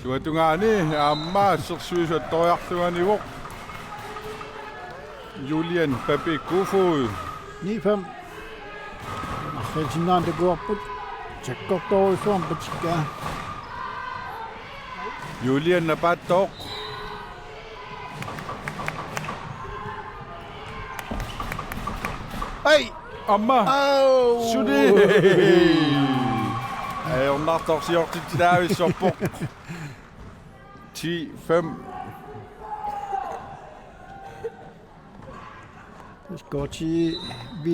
Illuatungaani aamma assersuisoq attoriarlugu anivoq. Julian Pape Kofod. Ni fem. Arfineq-marlunnik takuarput. Sakkortoorujussuarmik patikkaa. Julian Napaattooq. Oj! Aamma. Au! Suli. Ajornartorsiortitsisarpoq. Ti fem. K T V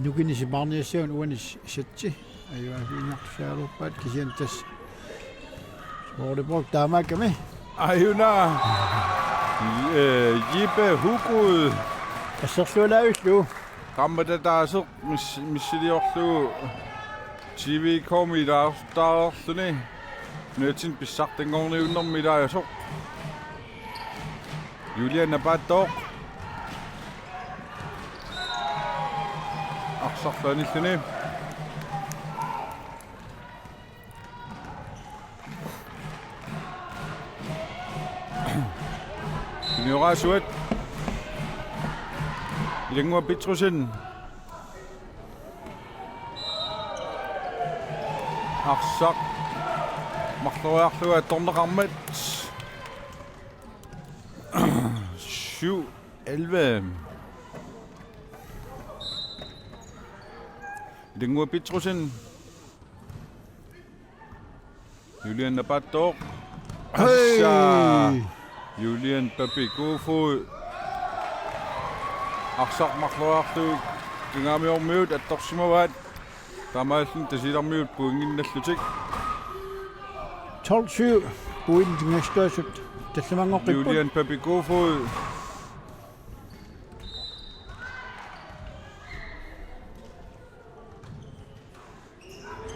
nukinni sipaarniassaguni uani s-, sætti. Ajugaasiinnartussaagaluarpaat kisianni tassa. Volleyball taamaakkami. Ajuna. Eh, Jeppe Hugod. Assersualaavillugu. Qaammatip ataaseq mis-, missiliorlugu T V K-mi ilaasortaareerluni. Nunatsinni pissartanngorniunnermi ilaasoq. Julian Napaattooq. Arsarlu anilluni. Juniorasuat. Ilannguaq Petrussen. Arsaq marloriarlugu attorneqarmat. Syv elleve. Ilannguaq Petrussen. Julian Napattooq. Hej! Assa! Julian Papi Kofod. Arsaq marloriarlugu Kangaamiormiut attorsimavaat. Taamaalilluni Tasiilarmiut pointinnallutik. Tolv syv. Pointit tungassutaasut tallimanngoqqipput. Julian Papi Kofod.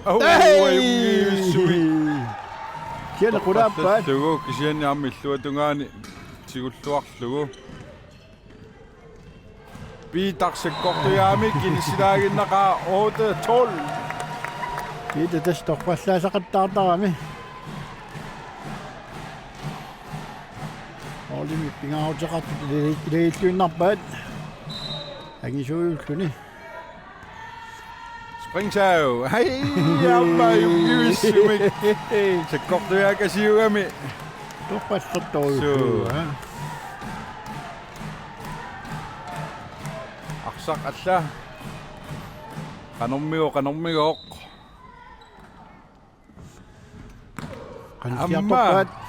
Au, hey! Ajunngivissumik. Kisianni qulaappaat. Toqqallallugu, kisianni aamma illuatungaani tigulluarlugu. Peter sakkortujaamik inissilaaginnaqaaq otte tolv. Peter tassa torrallaasaqattaartarami. Holdimi pingaaruteqartut ilagilluinnarpaat. Angisuujulluni. Springsav. Hej, aamma ajunngivissumik. Sakkortujaakasiugami. Torrallertorujuulluni. Suu. Arsaq alla. Qanormigooq, qanormigooq. Qanilliartorpaat. Aamma.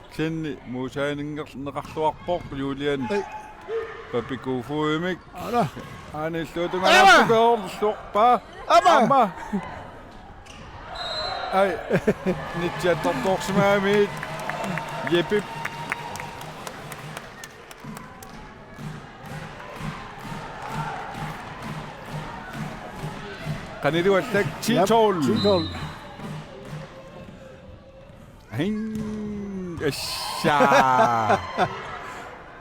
Kisianni muusaaninngorneqarluarpoq Julian. Ei. Papi Kofodimik. Ala. Aana illuatungaani. Aamma. Aamma. Aamma. Ai. Nitsiattortoorsimagamiuk. Jeppe. Qaniluallak. Jep, ti tolv. Ti tolv. Hin, assa.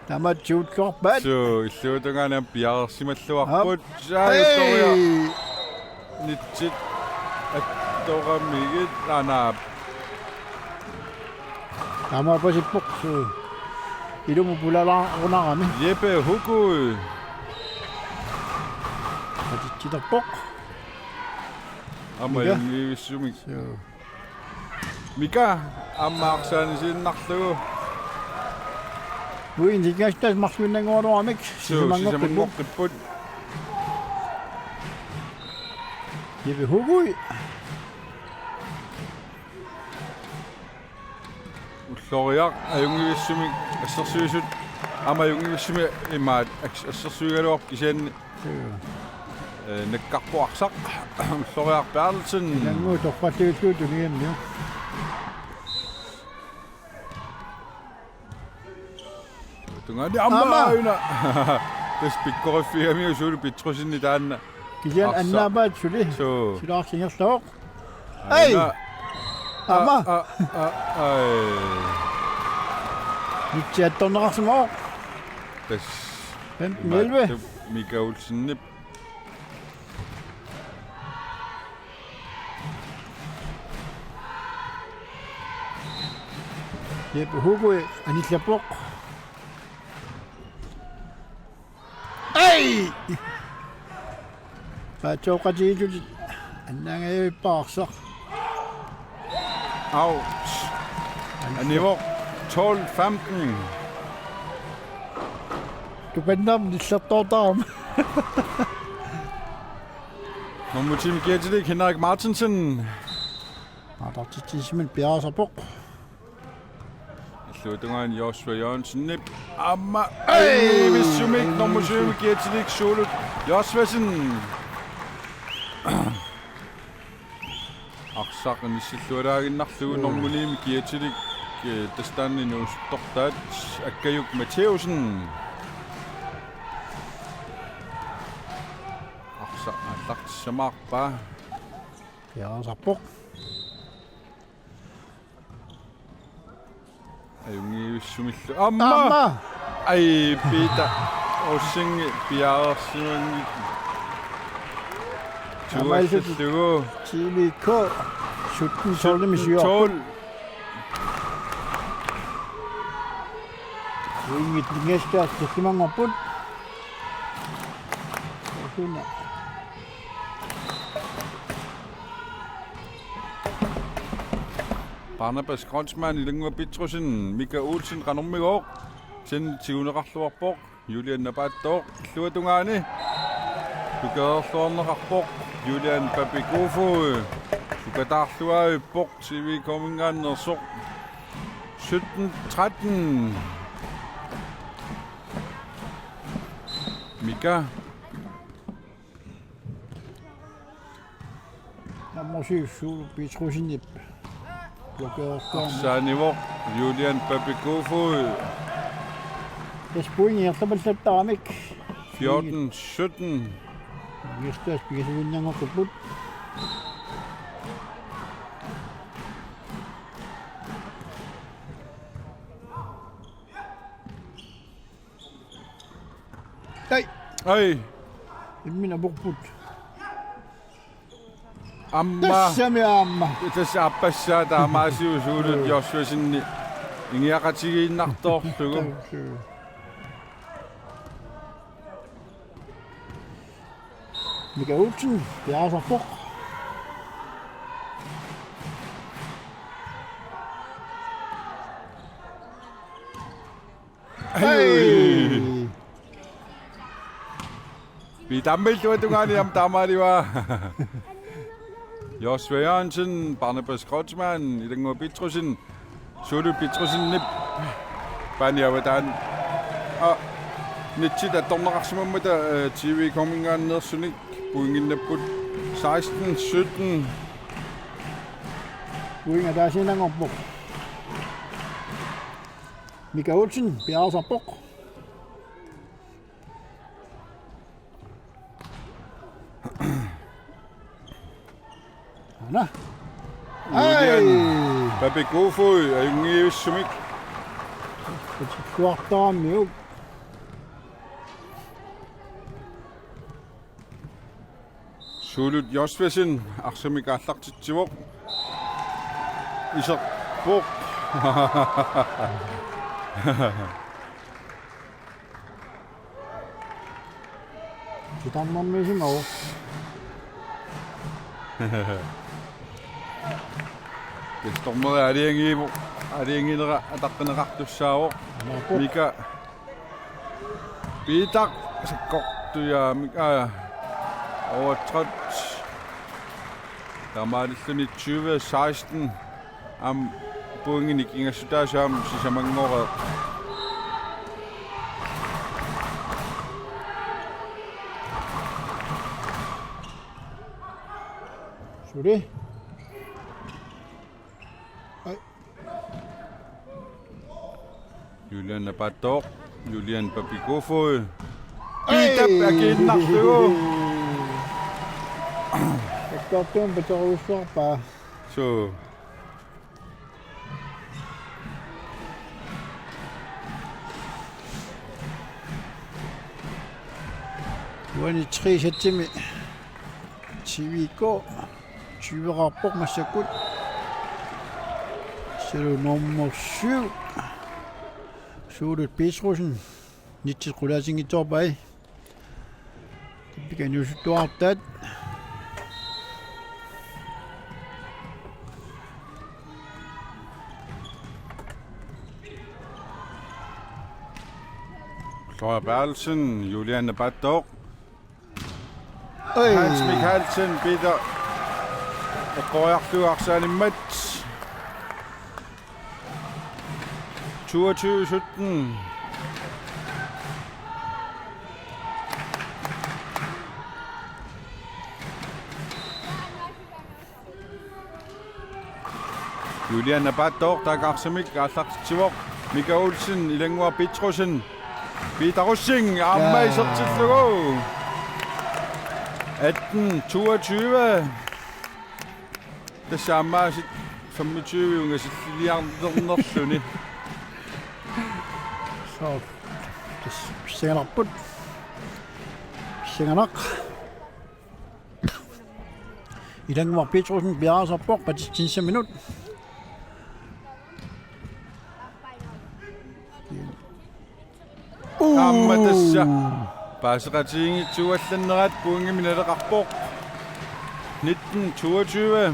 Tamattuulluarpaat. Suu, illuatungaani piareersimalluarput. Aap. Sai. Hey! Uttoria. Nitsit attoramigit anaap. Taamaapasippoq, suu. Ilumut pulalaarunarami. Jeppe Hukui. Atitsiterpoq. Aamma Mika. Ajunngivissumik. Suu. Mika aamma arsaanisiinnarlugu. Uin sikkastas marluinnanngoraluarmik. Suu, sisamanngoqqipput. Sisamanngoqqipput. Jeppe Hukui. Ulloriaq ajunngivissumik assersuisut. Aamma ajunngivissumik imaat as-, assersuigaluarpoq kisianni. Suu. Eh, nakkarpoq arsaq. Ulloriaq Berthelsen. Ilannguaq torralliullugu tunianniu. Tungaani aamma. Aamma. Aajuna. Tassa pikkoriffigaami usuulu Petrussen taanna. Kisianni arsaq. Annaapaat suli. Suu. Sulaarsingerlavoq. Aajuna. Ei! Aamma. Aa, aa, aa, ai. Nitsiattorneqarsimavoq. Tassa. Femten elleve. Imaattup Mika Olsenip. Jeppe Hukui anillappoq. Ei! Paatsoqatigiillutik annaangajavippaa arsaq. Out. Anivoq tolv femten. Tupannarmi nillertoortarami. Nummer ti-mik kiatilik Henrik Martinsen. Maartartitsisimani piareersarpoq. Illuatungaani Joshua Jørgensenip aamma. Ei! Ajunngivissumik nummer syv-mik kiatilik suulut Joshuasen. Arsaq inissillualaaginnarlugu. Joo. Nummer ni-mik kiatilik, eh, tassa taanna inuusuttortaat Akkajuk Matthæussen. Arsaq aallartissamaarpaa. Piareersarpoq. Ajunngivissumillu. Aamma! Aamma! Ai, Peter Rosing piareersimanngilaq. Aamma illut. Tuallallugu. T V K sytten tolv-imi sior. Tolv. Uinngit ningastaas tallimanngorput. Suna. Barnabas Kreutzmann, Ilannguaq Petrussen, Mika Olsen qanormigooq, sen tiguneqarluarpoq, Julian Napaattooq illuatungaani tukeerluarneqarpoq, Julian Papikofo sukataarluaavippoq, T V K-minngaanneersoq. Sytten tretten. Mika. Nummer syv, Suulup Petrussenip blokerertaani. Arsaanivoq Julian Papikofo. Tassa point ingerlapallattaramik. Fjorten sytten. Ingerlaas pingasuinnanngorput. Ai. Ai. Imminut aporput. Aamma. Tassami aamma. Tassa aappassaa taamaasivoq Suulut Joshuasenni ingiaqatigiinnartoorlugu. Mika Olsen, piareersarpoq. Ai. Piitaammi illuatungaani aamma taamaalivaa. Joshua Jørgensen, Barnabas Kreutzmann, Ilannguaq Petrussen, Suulup Petrussenip paani avataani. Aa, nitsit attorneqarsimammata, eh, T V K-minngaanneersunik pointinnapput seksten sytten. Point ataasiinnanngorpoq. Mika Olsen, piareersarpoq. Aana. Julian. Ai. Papikofoi, ajunngivissumik. Kuartaamiuk. Suulut Josefsen arsamik aallartitsivoq. Iserpoq. Titarnermiisimavoq. Titarneri aalajangiivoq, aalajangiinera ataqqineqartussaavoq. Mika. Piitaq sakkortujaamik, aa, overtrådt. Taamaalilluni tyve seksten. Aamma pointinik ingassutaasut aamma sisamanngoreerput. Suli. Ai. Julian Napaattooq, Julian Papikofoi. Ai. Piitap akiinnarlugu. Sakkortuumik paterujussuarpaa. Suu. Uani tre sættimi T V K tyveqarpoq massakkut. Sulu nummer syv. Suulut Petrussenip nitsit qulaatinngitsoorpai. Tappikaniusuttuartaat. Florian Berthelsen, Julian Napaattooq. Oj. Hans Mikkelsen, Peter. Eqqoriarlugu arsaanimmat. Toogtyve sytten. Julian Napaattooq taakku arsamik aallartitsivoq. Mika Olsen, Ilannguaq Petrussen. Peter Rosing, aamma. Jaa. Isertillugu. Atten toogtyve. Tassa aamma aasiit femogtyve ungasilliliarnerluni. Suu, tassa pissanganarput. Pissanganaq. Ilannguaq Petrussen piareersarpoq, patsissinissaminnut. Aamma tassa. Paaseqatigiinngitsoorluni pointimik naleqarpoq. Nitten toogtyve.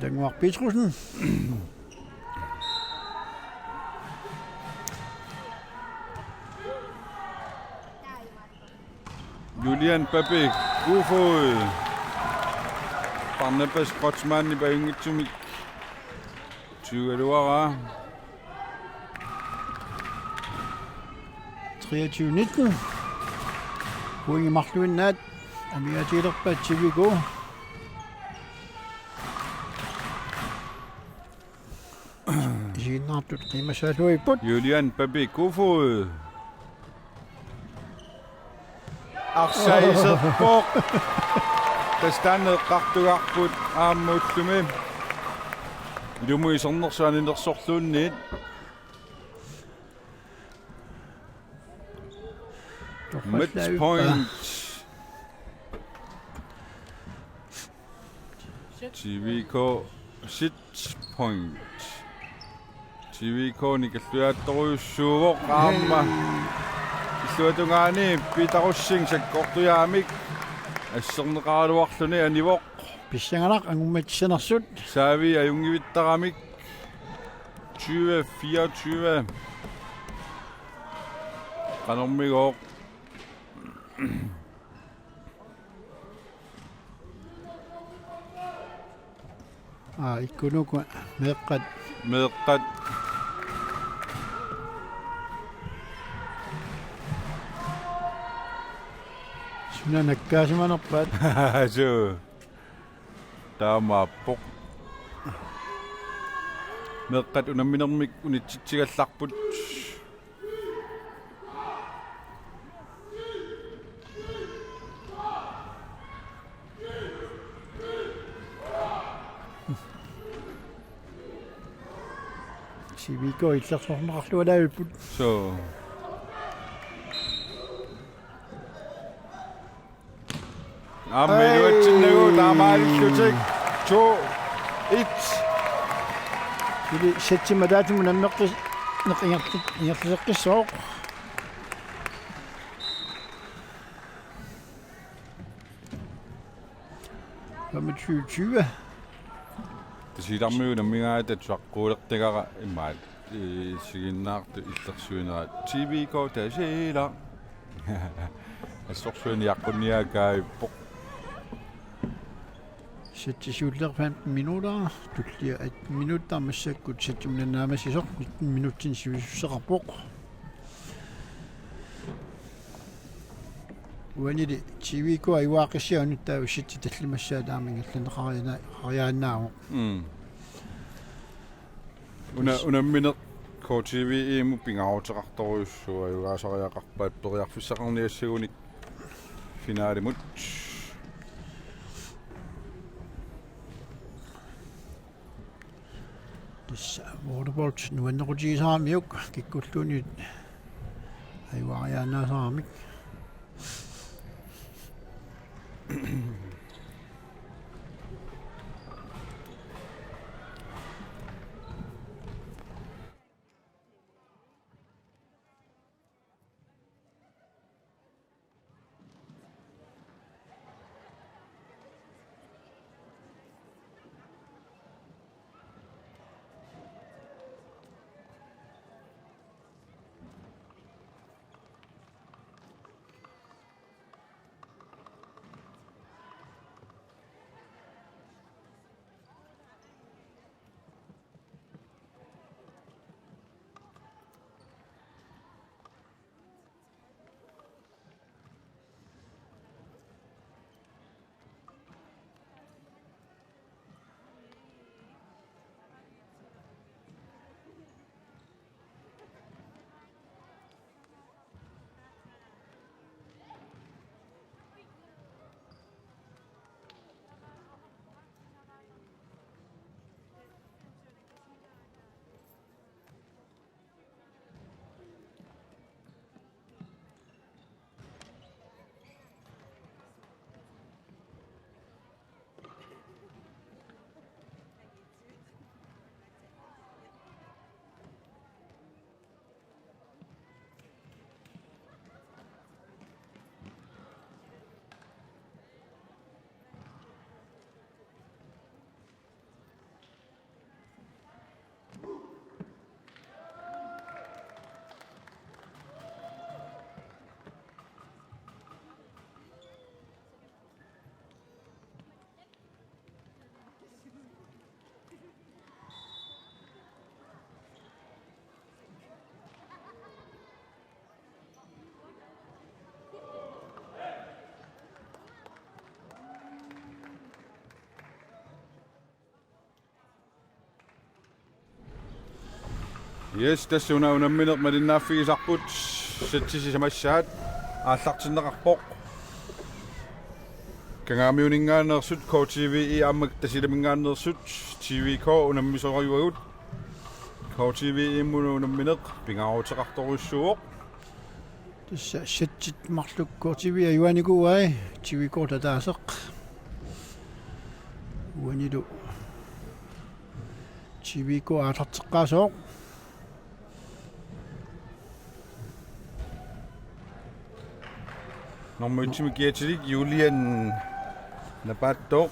Tannguaq Petrussen. Julian Pape Kofod. Barnabas Kreutzmannip ajunngitsumik tyvegaluaraa. Treogtyve nitten. Pointit marluinnaat amigaatigilerpaat T V K. Isiginnaartut qiimmassaalluipput. Julian Pape Kofod. Arsaq iserpoq. Tassa taanna eqqartugarput aamma ullumi. Ilumut isernersut aninersorluunniit. Match point. T V K set point. T V K-nik illuaattorujussuuvoq aamma. Illuatungaani Peter Rosing sakkortujaamik asserneqaraluarluni anivoq. Pissanganaq angummatissinersut. Saavi ajunngivittaramik. Tyve fireogtyve. Qanormigooq. Aa, ikkunuku meeqqat. Meeqqat. Suna nakkaasimanerpaat? Suu. Taamaappoq. Meeqqat unamminermik unitsitsigallarput. T V K illersorneqarluarput. Suu. Aamma iluatsinnagu taamaalillutik. To et. Suli setsimik ataatsimut nammeqqis-, neq-, ingerli-, ingerlateqqissooq. Femogtyve tyve. Tasiilarmiu nammigaata tusaqqoolertagara imaat. Ee, isiginnaartut illersuinerat T V K Tasiilaq. Assorsuaq niaqqunniaakaavippoq. Sætti siulleq femten minutter. Tullia atten minutter. Massakkut sættimut naammassisoq nitten minutsinik sivisussuseqarpoq. Uanili T V K ajugaaqqissiaq unnuttaaq ussitsi tallimassaat aamma ingerlanneqariaannaavoq. Mm. Una-, unammineq K T V-mut pingaaruteqartorujussuuvoq, ajugaasariaqarpaat periarfissaqarniassagunik finalimut. Tassa volleyball nuannequtigisaramiuk kikkulluunniit ajugaariaannaasaramik. Yes, tassa una unammineq malinnaaffigisarput, setsi sisamassaat aallartinneqarpoq. Kangaamiuninngaanneersut K T V E aamma Tasiilaminngaanneersut T V K unammisorajuagut. K T V E-mut unammineq pingaaruteqartorujussuuvoq. Tassa setsit marluk K T V ajuanikuuai, T V K ataaseq. Uanilu T V K aallarteqqaasoq. Nummer et-imik kiatilik Julian Napaattooq.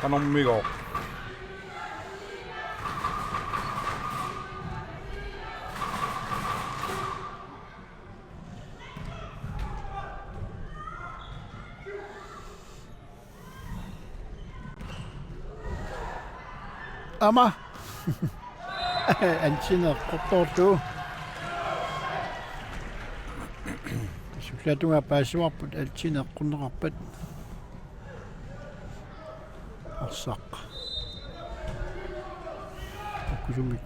Qanormigooq. Aamma. Altinneq eqqortoorlugu. Sullaatungaa paasivarput altinneq eqqorneqarpat. Arsaq. Ukkusumik.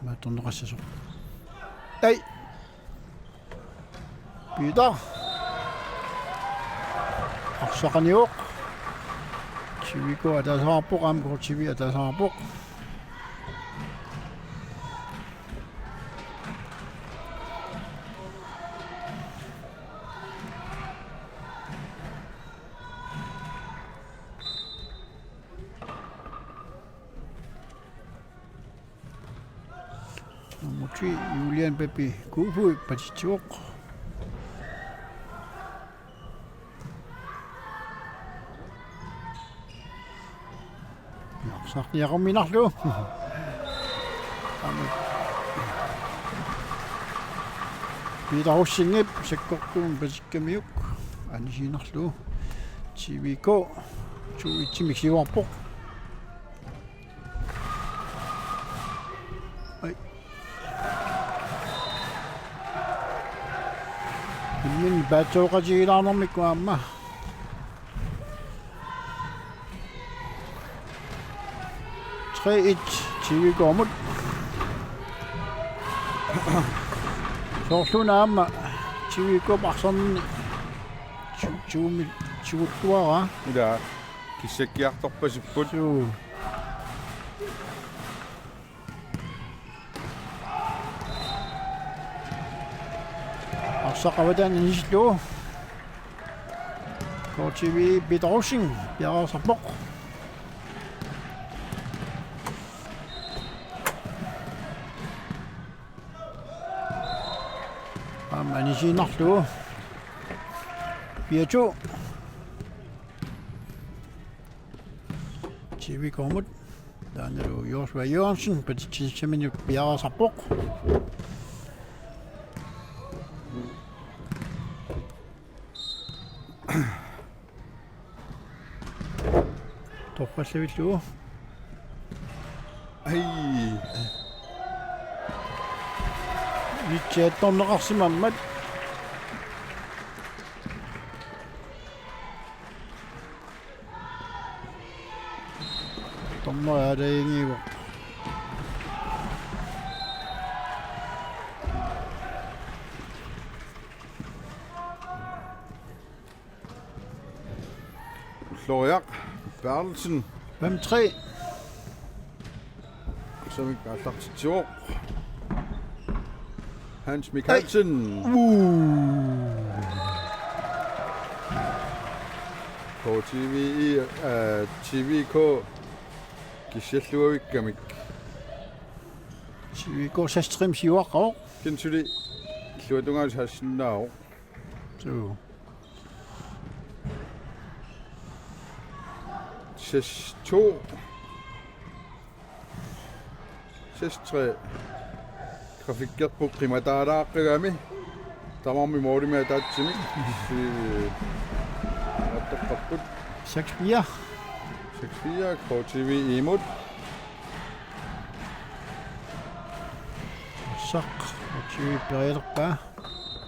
Imaattorneqassasoq. Ai. Peter. Arsaq qaniuk. T V K ataaseqarpoq, aamma K T V ataaseqarpoq. Nummer tre, Julian Pepi Kofod, patitsivoq. Arsaq niaqumminarlugu. Peter Rosingip sakkortuumik patikkamiuk anisiinnarlugu. T V K to et-imik siuarpoq. Ai. Imminut paatsooqatigilaarnermikkut aamma. Tre et T V K-mut. Soorluuna aamma T V K-p arsarnerni tu-, tuumi tigulluaraa. Ila kissakkiartorpasipput. Suu. Arsaq avataani anisillugu. K T V Peter Rosing piareersarpoq. Aamma anisiinnarlugu. Piachu. T V K-mut. Taannalu Joshua Jørgensen, patitsinissaminut piareersarpoq. Torrallavillugu. Ai. Vitsi attorneqarsimammat. Dommeri aalajangiivoq. Ulloriaq Berthelsen. Fem tre. Samik aallartitsivoq. Hans Mikkelsen. Ai. Uu. K T V E, øh, T V K kissalluavikkamik. T V K seks tre siuaqqavoq. Kensuli illuatungaani saassinnaavoq. Suu. Seks to. Seks tre. Grafikkerput qimataalaaqqigami. Tamarmik målimik ataatsimik. Si-, attoqqapput. Seks fire. Seks fire, K T V imod. Arsaq, K T V perialerpaa.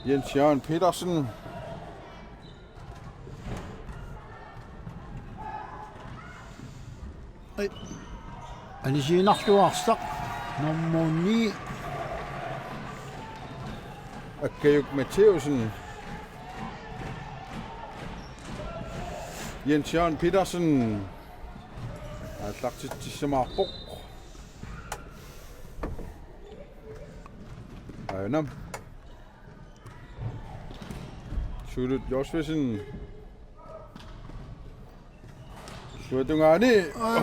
Jens Jørgen Petersen. Ai. Anisiinnarluarsaq. Nummer ni. Akkajuk Mathæusen. Jens Jørgen Petersen. Aallartitsissamaarpoq. Aajuna. Suulut Josvesen. Suatungaani.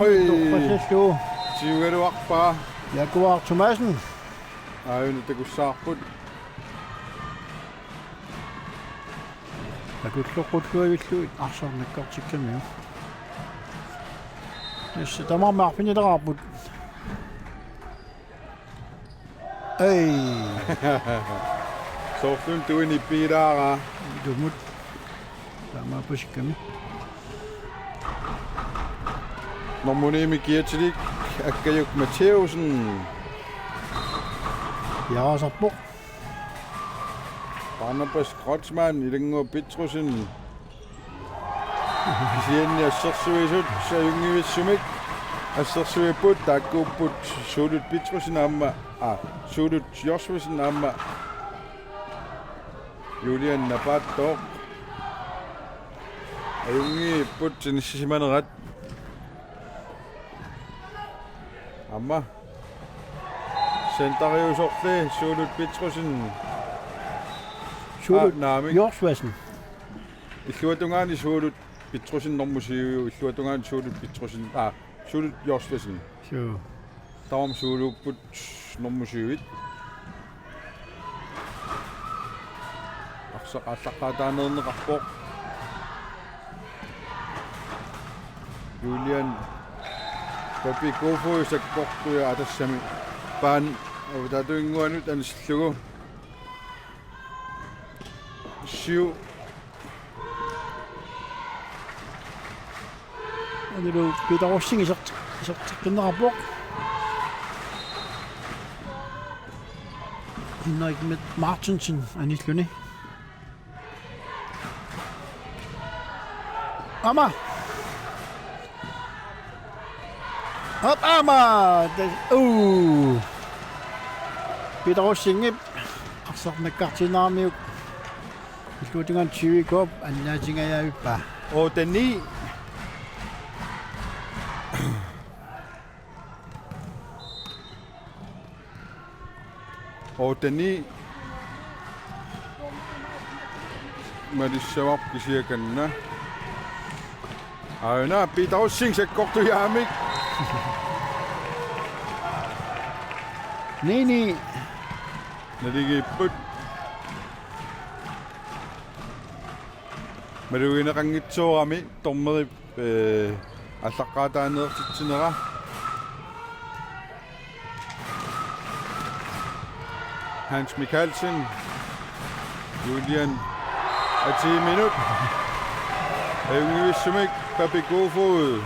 Oj, oj. Torpasillu. Siugaluarpaa. Jakuar Thomassen. Aajuna takussavarput. Takulloqqulluarlugit arsaq nakkartikkamiuk. Yes, tamarmik arfinileraarput. Ei. Soorlumi tuini piilaara. Tumut. Taamaappusikkami. Nummer ni-mi kiatilik Akkajuk Mathæusen. Jaasarpoq. Barnabas Kreutzmann, Ilannguaq Petrussen. Kisianni assersuisut ajunngivissumik assersuipput, taakkuupput Suulut Petrussen aamma, aa, Suulut Josvesen aamma Julian Napaattooq. Ajunngivipput inissisimanerat. Aamma centeriusorli Suulut Petrussen. Suulut Aa, naamik. Josvesen. Illuatungaani Suulut Petrussen normu syv, illuatungaani Suulut Petrussen, aa, Suulut Josvesen. Suu. Tamarmik suuluupput normu syv-it. Arsaq aallaqqaataaneerneqarpoq. Julian Papikofoi sakkortujaaq tassami paan avataatuinnguanut anisillugu. Syv. Anilu Peter Rosing isert-, iserteqqinneqarpoq. Henrik Mit-, Martinsen anilluni. Aamma. Op, aamma. Uu. Peter Rosingip arsaq nakkartinneramiuk. Illuatungaani T V-kut annaasingajavippaa. Otte ni. Otte ni. Malissavarput kisianni. Aajuna Peter Rosing sakkortujaamik. Ni ni. Naligiipput. Malugineqanngitsoorami dommeri, eh, aallaqqaataaneersitsinera. Hans Mikaelsen. Julian Atiminut. Ajunngivissumik Papikofoi.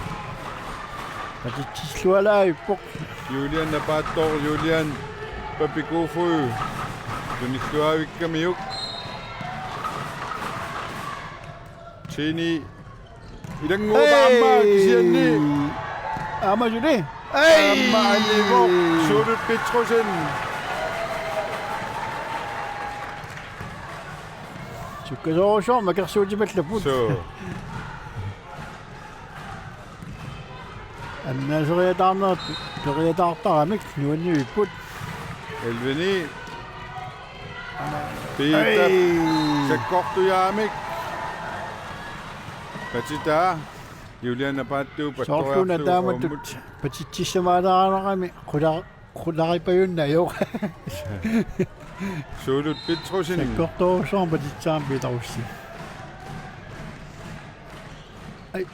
Patitsillualaavippoq. Julian Napaattooq, Julian Papikofoi. Tunilluaavikkamiuk. Tini Ilannguaq Hey! Aamma kisianni. Aamma suli. Hey! Aamma animoq Suulut Petrussen. Sukkasoorujussuarmik akersuutipallapput. Suu. Annaaseriataarnerat periataartaramik nuannivipput. Elleve ni. Piitap Ei. Sakkortujaamik. Patitaa. Julian Napaattooq Soorluuna pattoriarlugu taamatut uammut. Patitsissamaalaarami qula-, qularipajunnajoq. Suulut Petrussen. Sakkortoorsuarmik patitsaam Peter Rosing. Ai.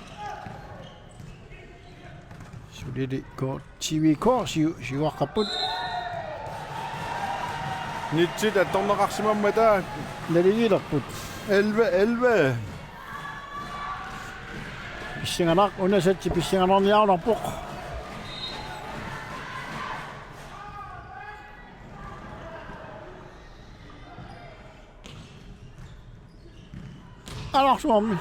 Sulili K-, T V-kut siu-, siuaqqapput. Nitsit attorneqarsimammata. Naligiilerput. Elleve elleve. Pissanganaq-, una sætti pissanganarniarunarpoq. Alarsuarmi.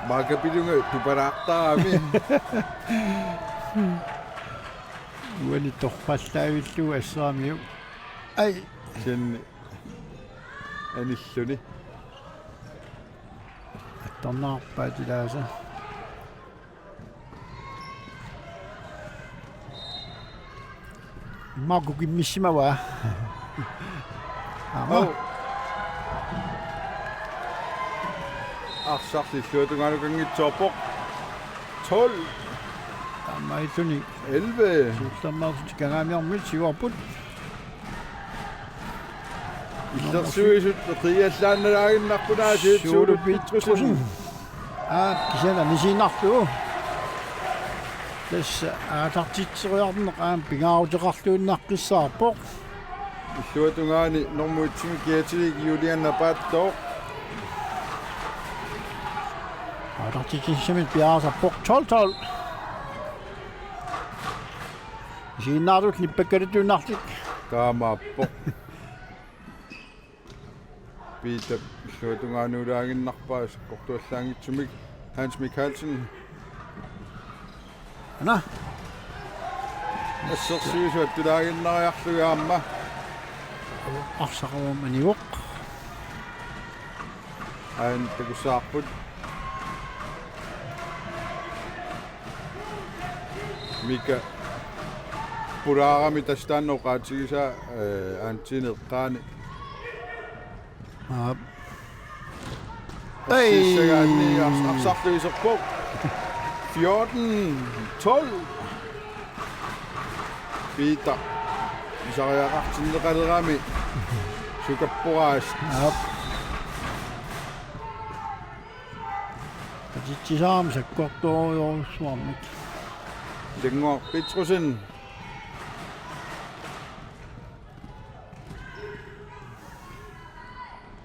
Maakapilunga tupalaartarami. Uani torfallaavillugu assaamiuk. Ai. Sen anilluni. Attornaarpaat ilaasa. Maku kimmissimavaa. Aamma. Au. Arsarlu illuatungaanut kanngitsoorpoq. Tolv. Taamaattunik. Elleve. Siullermeersut kangaamiormit siuarput. Illersuisut qiallaannalaaginnarput aasiit Suulu Suulu Petrussen. Petrussen. Aa, kisianni anisiinnarlugu. Tassa aallartitseriarneq aamma pingaaruteqarluinnaqqissaarpoq. Illuatungaani normu et-imi kiatilik Julian Napaattoq. Aallartitsissamik piareersarpoq tolv tolv. Isiginnaartut nippakkaluttuinnarlik. Taamaappoq. Piitap illuatungaanuulaaginnarpaa sakkortuallaanngitsumik Hans Mikaelsen. Ana. Assersuisut tulaaginnariarlugit aamma. Arsaq aamma anivoq. Aajuna takussavarput. Mika pulaarami tassa taanna oqaatigisaa, eh, Antine eqqaani. Aap. Ei. Sissagaanni ars-, arsarluiserpoq. Fjorten tolv. Piitaq. Pisariaqartinneqalerami. Sukapporaasut. Aap. Atitsisaam sakkortoorujussuarmik. Ilannguaq Petrussen.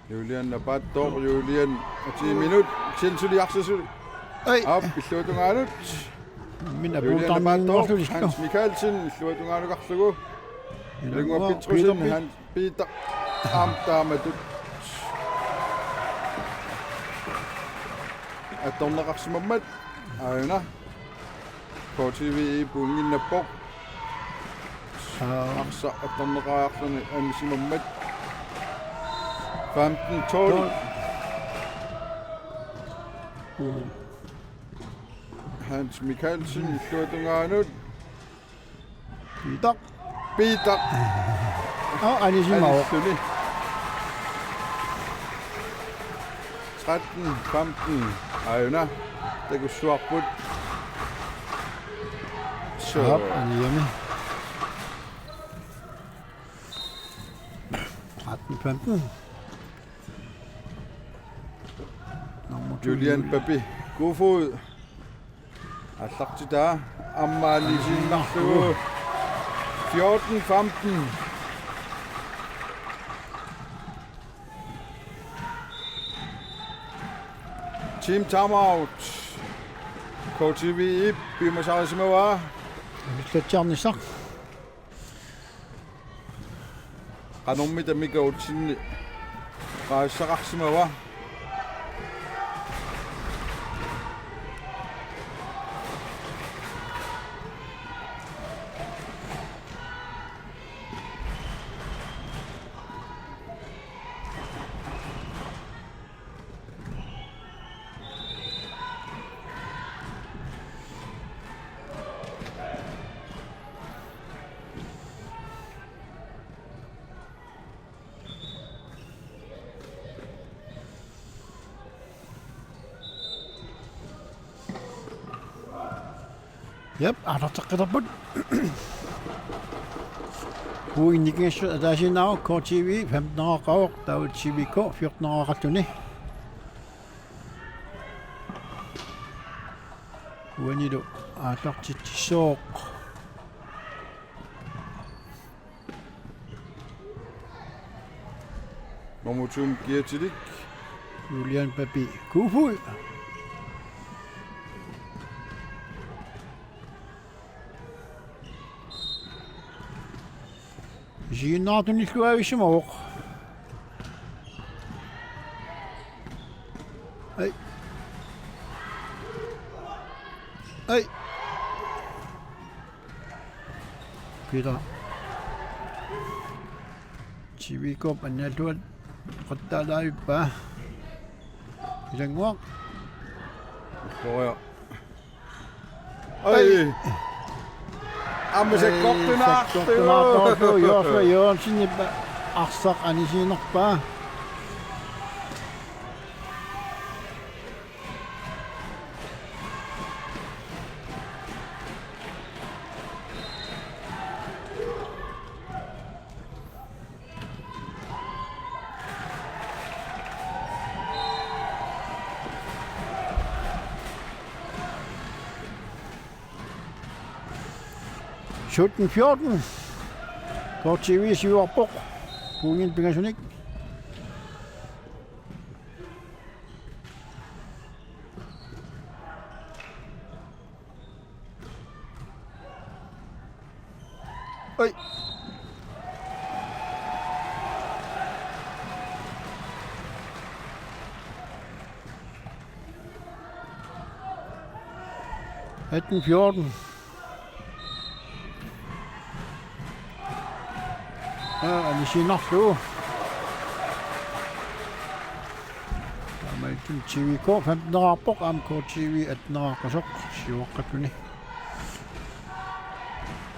Julian Napaattoq, Julian ati minut, sen suli arsaq suli. Ei. Aap, illuatungaanut. Minna Julian Napaattoq, puultaanngorlusi. Hans Mikaelsen, illuatungaanukarlugu. Ilannguaq Ilannguaq Petrussen, Peter Pi- Hans Peter. Aamma taamatut. Attorneqarsimammat. Aajuna. K T V-p pointinnappoq. Aa. Arsaq attorneqariarluni anisimammat. Femten tolv. Tolv. Mm. Hans Mikaelsen, illuatungaanut. Piitaq. Piitaq. Aa, anisimavoq. Anisimavoq. Tretten femten. Aajuna. Takussavarput. Så. Aap, aniami. Tretten femten. Nummer to. Julian Papi Kofod. Aallartitaa aamma anisimavoq. Fjorten femten. Team timeout. K T V-p piumasarisimavaa. Mistatsiarnissaq. Qanormita Mika Olsen paasisaqarsimava? Jep, aallarteqqittarput. Uinnikingassut ataasiinnaavoq K T V femten-eqaavoq, taava T V K fjorten-eqarluni. Uanilu aallartitsissooq. Nummer to kiatilik. Julian Papi Kofod. Siginnaartunilluavissimavoq. Ai. Ai. Peter. T V K-p annialluat qattaalaavippaa. Ilannguaq. Soja. Ai. Aamma sakkortunaarlugu. Sakkortunaarlugu Joshua Jørgensenip arsaq anisiinerpaa. Sytten fjorten. K T V siuarpoq. Puunin pingasunik. Oj. Atten fjorten. Aa, anisiinnarlugu. Taamaattumik T V K femten-eraarpoq, aamma K T V atten-eraaqqusoq siuaqqalluni.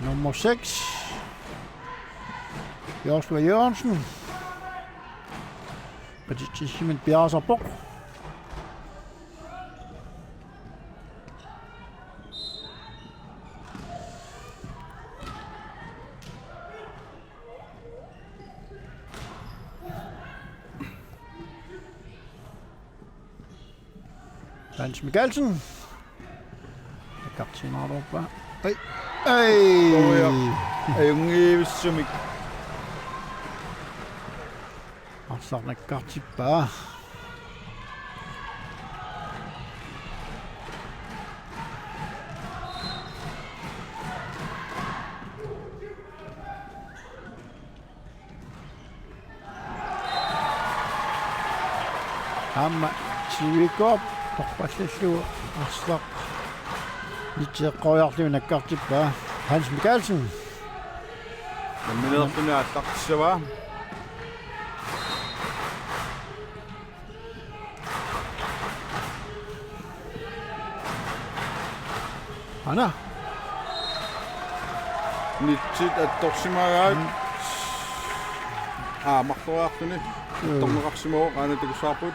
Nummer seks, Joshua Jørgensen. Patitsissimit piareersarpoq. Hans Mikaelsen. Nakkartiinnarluarpaa. Ai. Ai. Soja. Ajunngivissumik. Arsaq nakkartippaa. Aamma T V K-p torpallallugu arsaq nitseqqoriarlugu nakkartippaa Hans Mikaelsen. Nammineerluni aallartissavaa. Ana. Nitsit attorsimagaat. Mm. Aa, marloriarluni. Mm. Attorneqarsimavoq, aana takussavarput.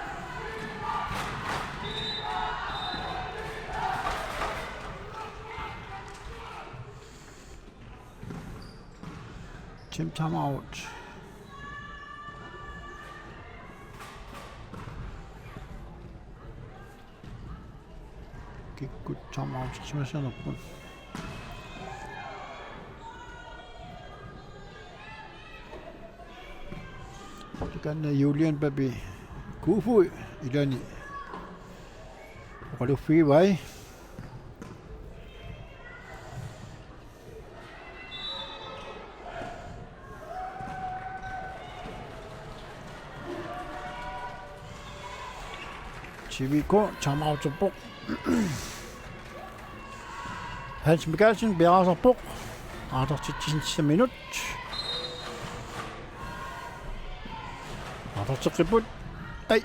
Team timeout. Kikkut timeoutersimassanerput. Takanna Julian Papi Kofod ilani oqaluffigivai. T V K timeouterpoq. Hans Mikaelsen piareersarpoq. Aalartitsissaminut. Aalarteqqipput. Ai.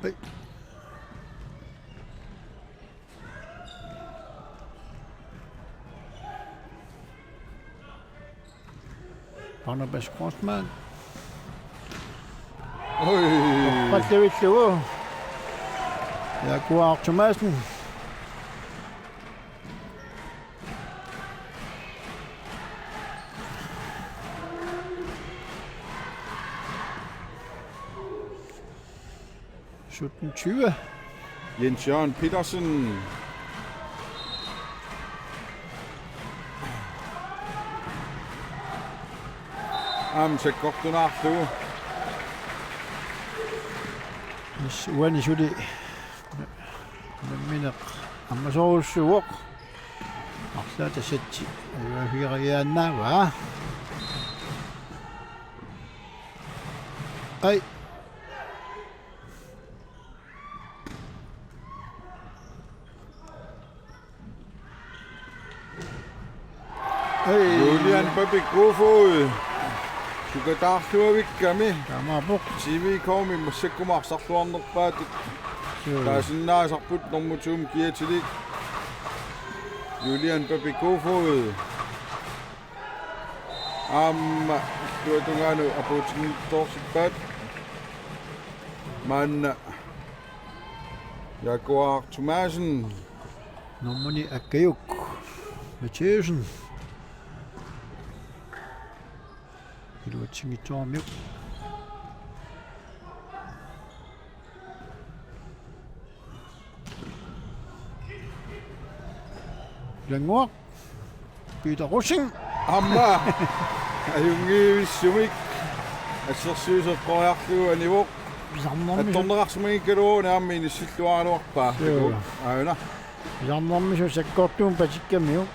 Ai. Barnabas Grossmann. Oj. Pallivillugu. Jaguar Thomassen. Sytten tyve. Jens Jørgen Petersen. Aamma sakkortunaarlugu. Uani suli nammineq ammasorujussuuvoq. Arlaata satsi ajugaaffigiaannaavaa. Ai. Ei. Julian Pape Kofod. Sukataarluavikkami. Taamaappoq. T V-mi massakkut arsarluarnerpaatut. Suu. Taasinnaasarput nummer to-mi kiatilik. Julian Pape Kofod. Aamma illuatungaanut apuutinngitsoorsippaa. Maanna Jaguar Thomassen. Nummer ni Akkajuk Mathiassen. Iluatsinngitsooramiuk. Ilannguaq. Peter Rosing. Aamma. Ajunngivissumik. Assersuisoq eqqoriarlugu anivoq. Pisarnermi su- Attorneqarsimanngikkaluarluni aamma inissilluaraluarpaa. Joo. Aajuna. Pisarnermisut sakkortuumik patikkamiuk.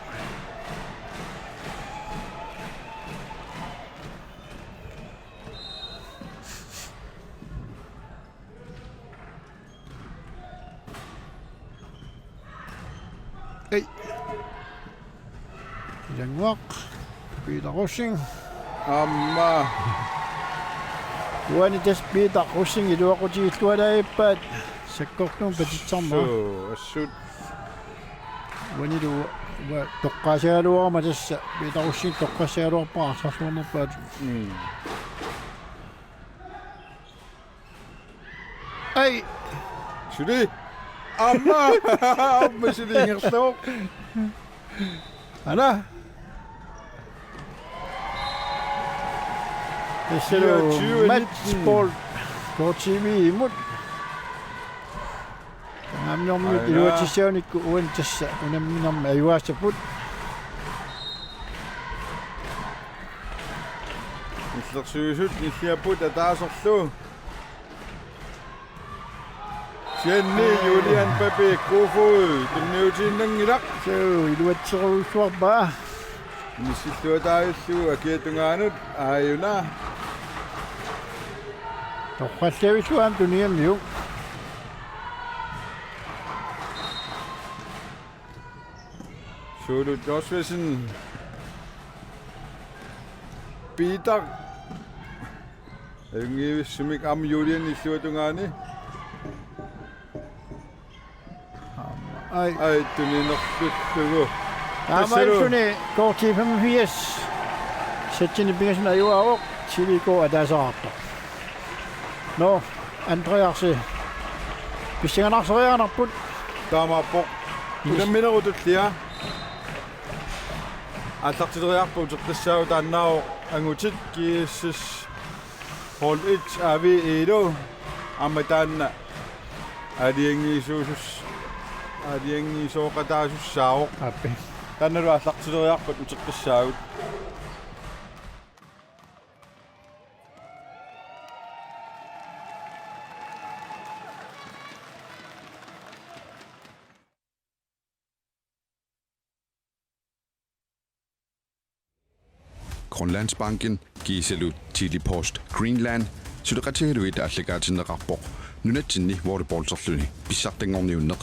Ei. Ilannguaq. Peter Rosing. Aamma. Uani tassa Peter Rosing iluaqutigillualaarpaat sakkortuumik patitsisarmat. Suu, assut. Uanilu uanga toqqaasagaluarama tassa Peter Rosing toqqassagaluarpara arsarluarnerpaatut. Mm. Ai. Suli. Aamma. Aamma suli ingerlavoq. Ana. Tassa fireogtyve nitten. Matchball. K T V-mut. Aamma. Aana. Iluatsissaanikku uani tassa unamminermi ajugaassapput. Illersuisut nilliapput ataaserlu. Kisianni Julian Pape Kofod tunniutiinnanngilaq. Suu, iluatserujussuarpaa. Inissilluataavillugu akiatungaanut aajuna. Torrallavillugu aamma tunigamiuk. Suulut Josefsen. Peter. Ajunngivissumik aamma Julian illuatungaani. Ai. Ai, tuninerlullugu. Taamaalilluni K T femogfirs. Satsini pingasuni ajugaavoq, T V K ataaseqartoq. Nå, Andreas. Pissanganarsereernarput. Taamaappoq. Yes. Unamminerup tullia. Aallartileriarpat uteqqissaagut taannaavoq angutit G S S hold et A V E-lu aamma taanna aalajangiisuusus-, aalajangiisooqataasussaavoq. Aappi. Taannalu aallartileriarpat uteqqissaagut. Grønlandsbanken, kiisalu Tele-Post Greenland, suleqatigalugit aallakaatinneqarpoq nunatsinni volleyballerluni pissartanngorniunneq.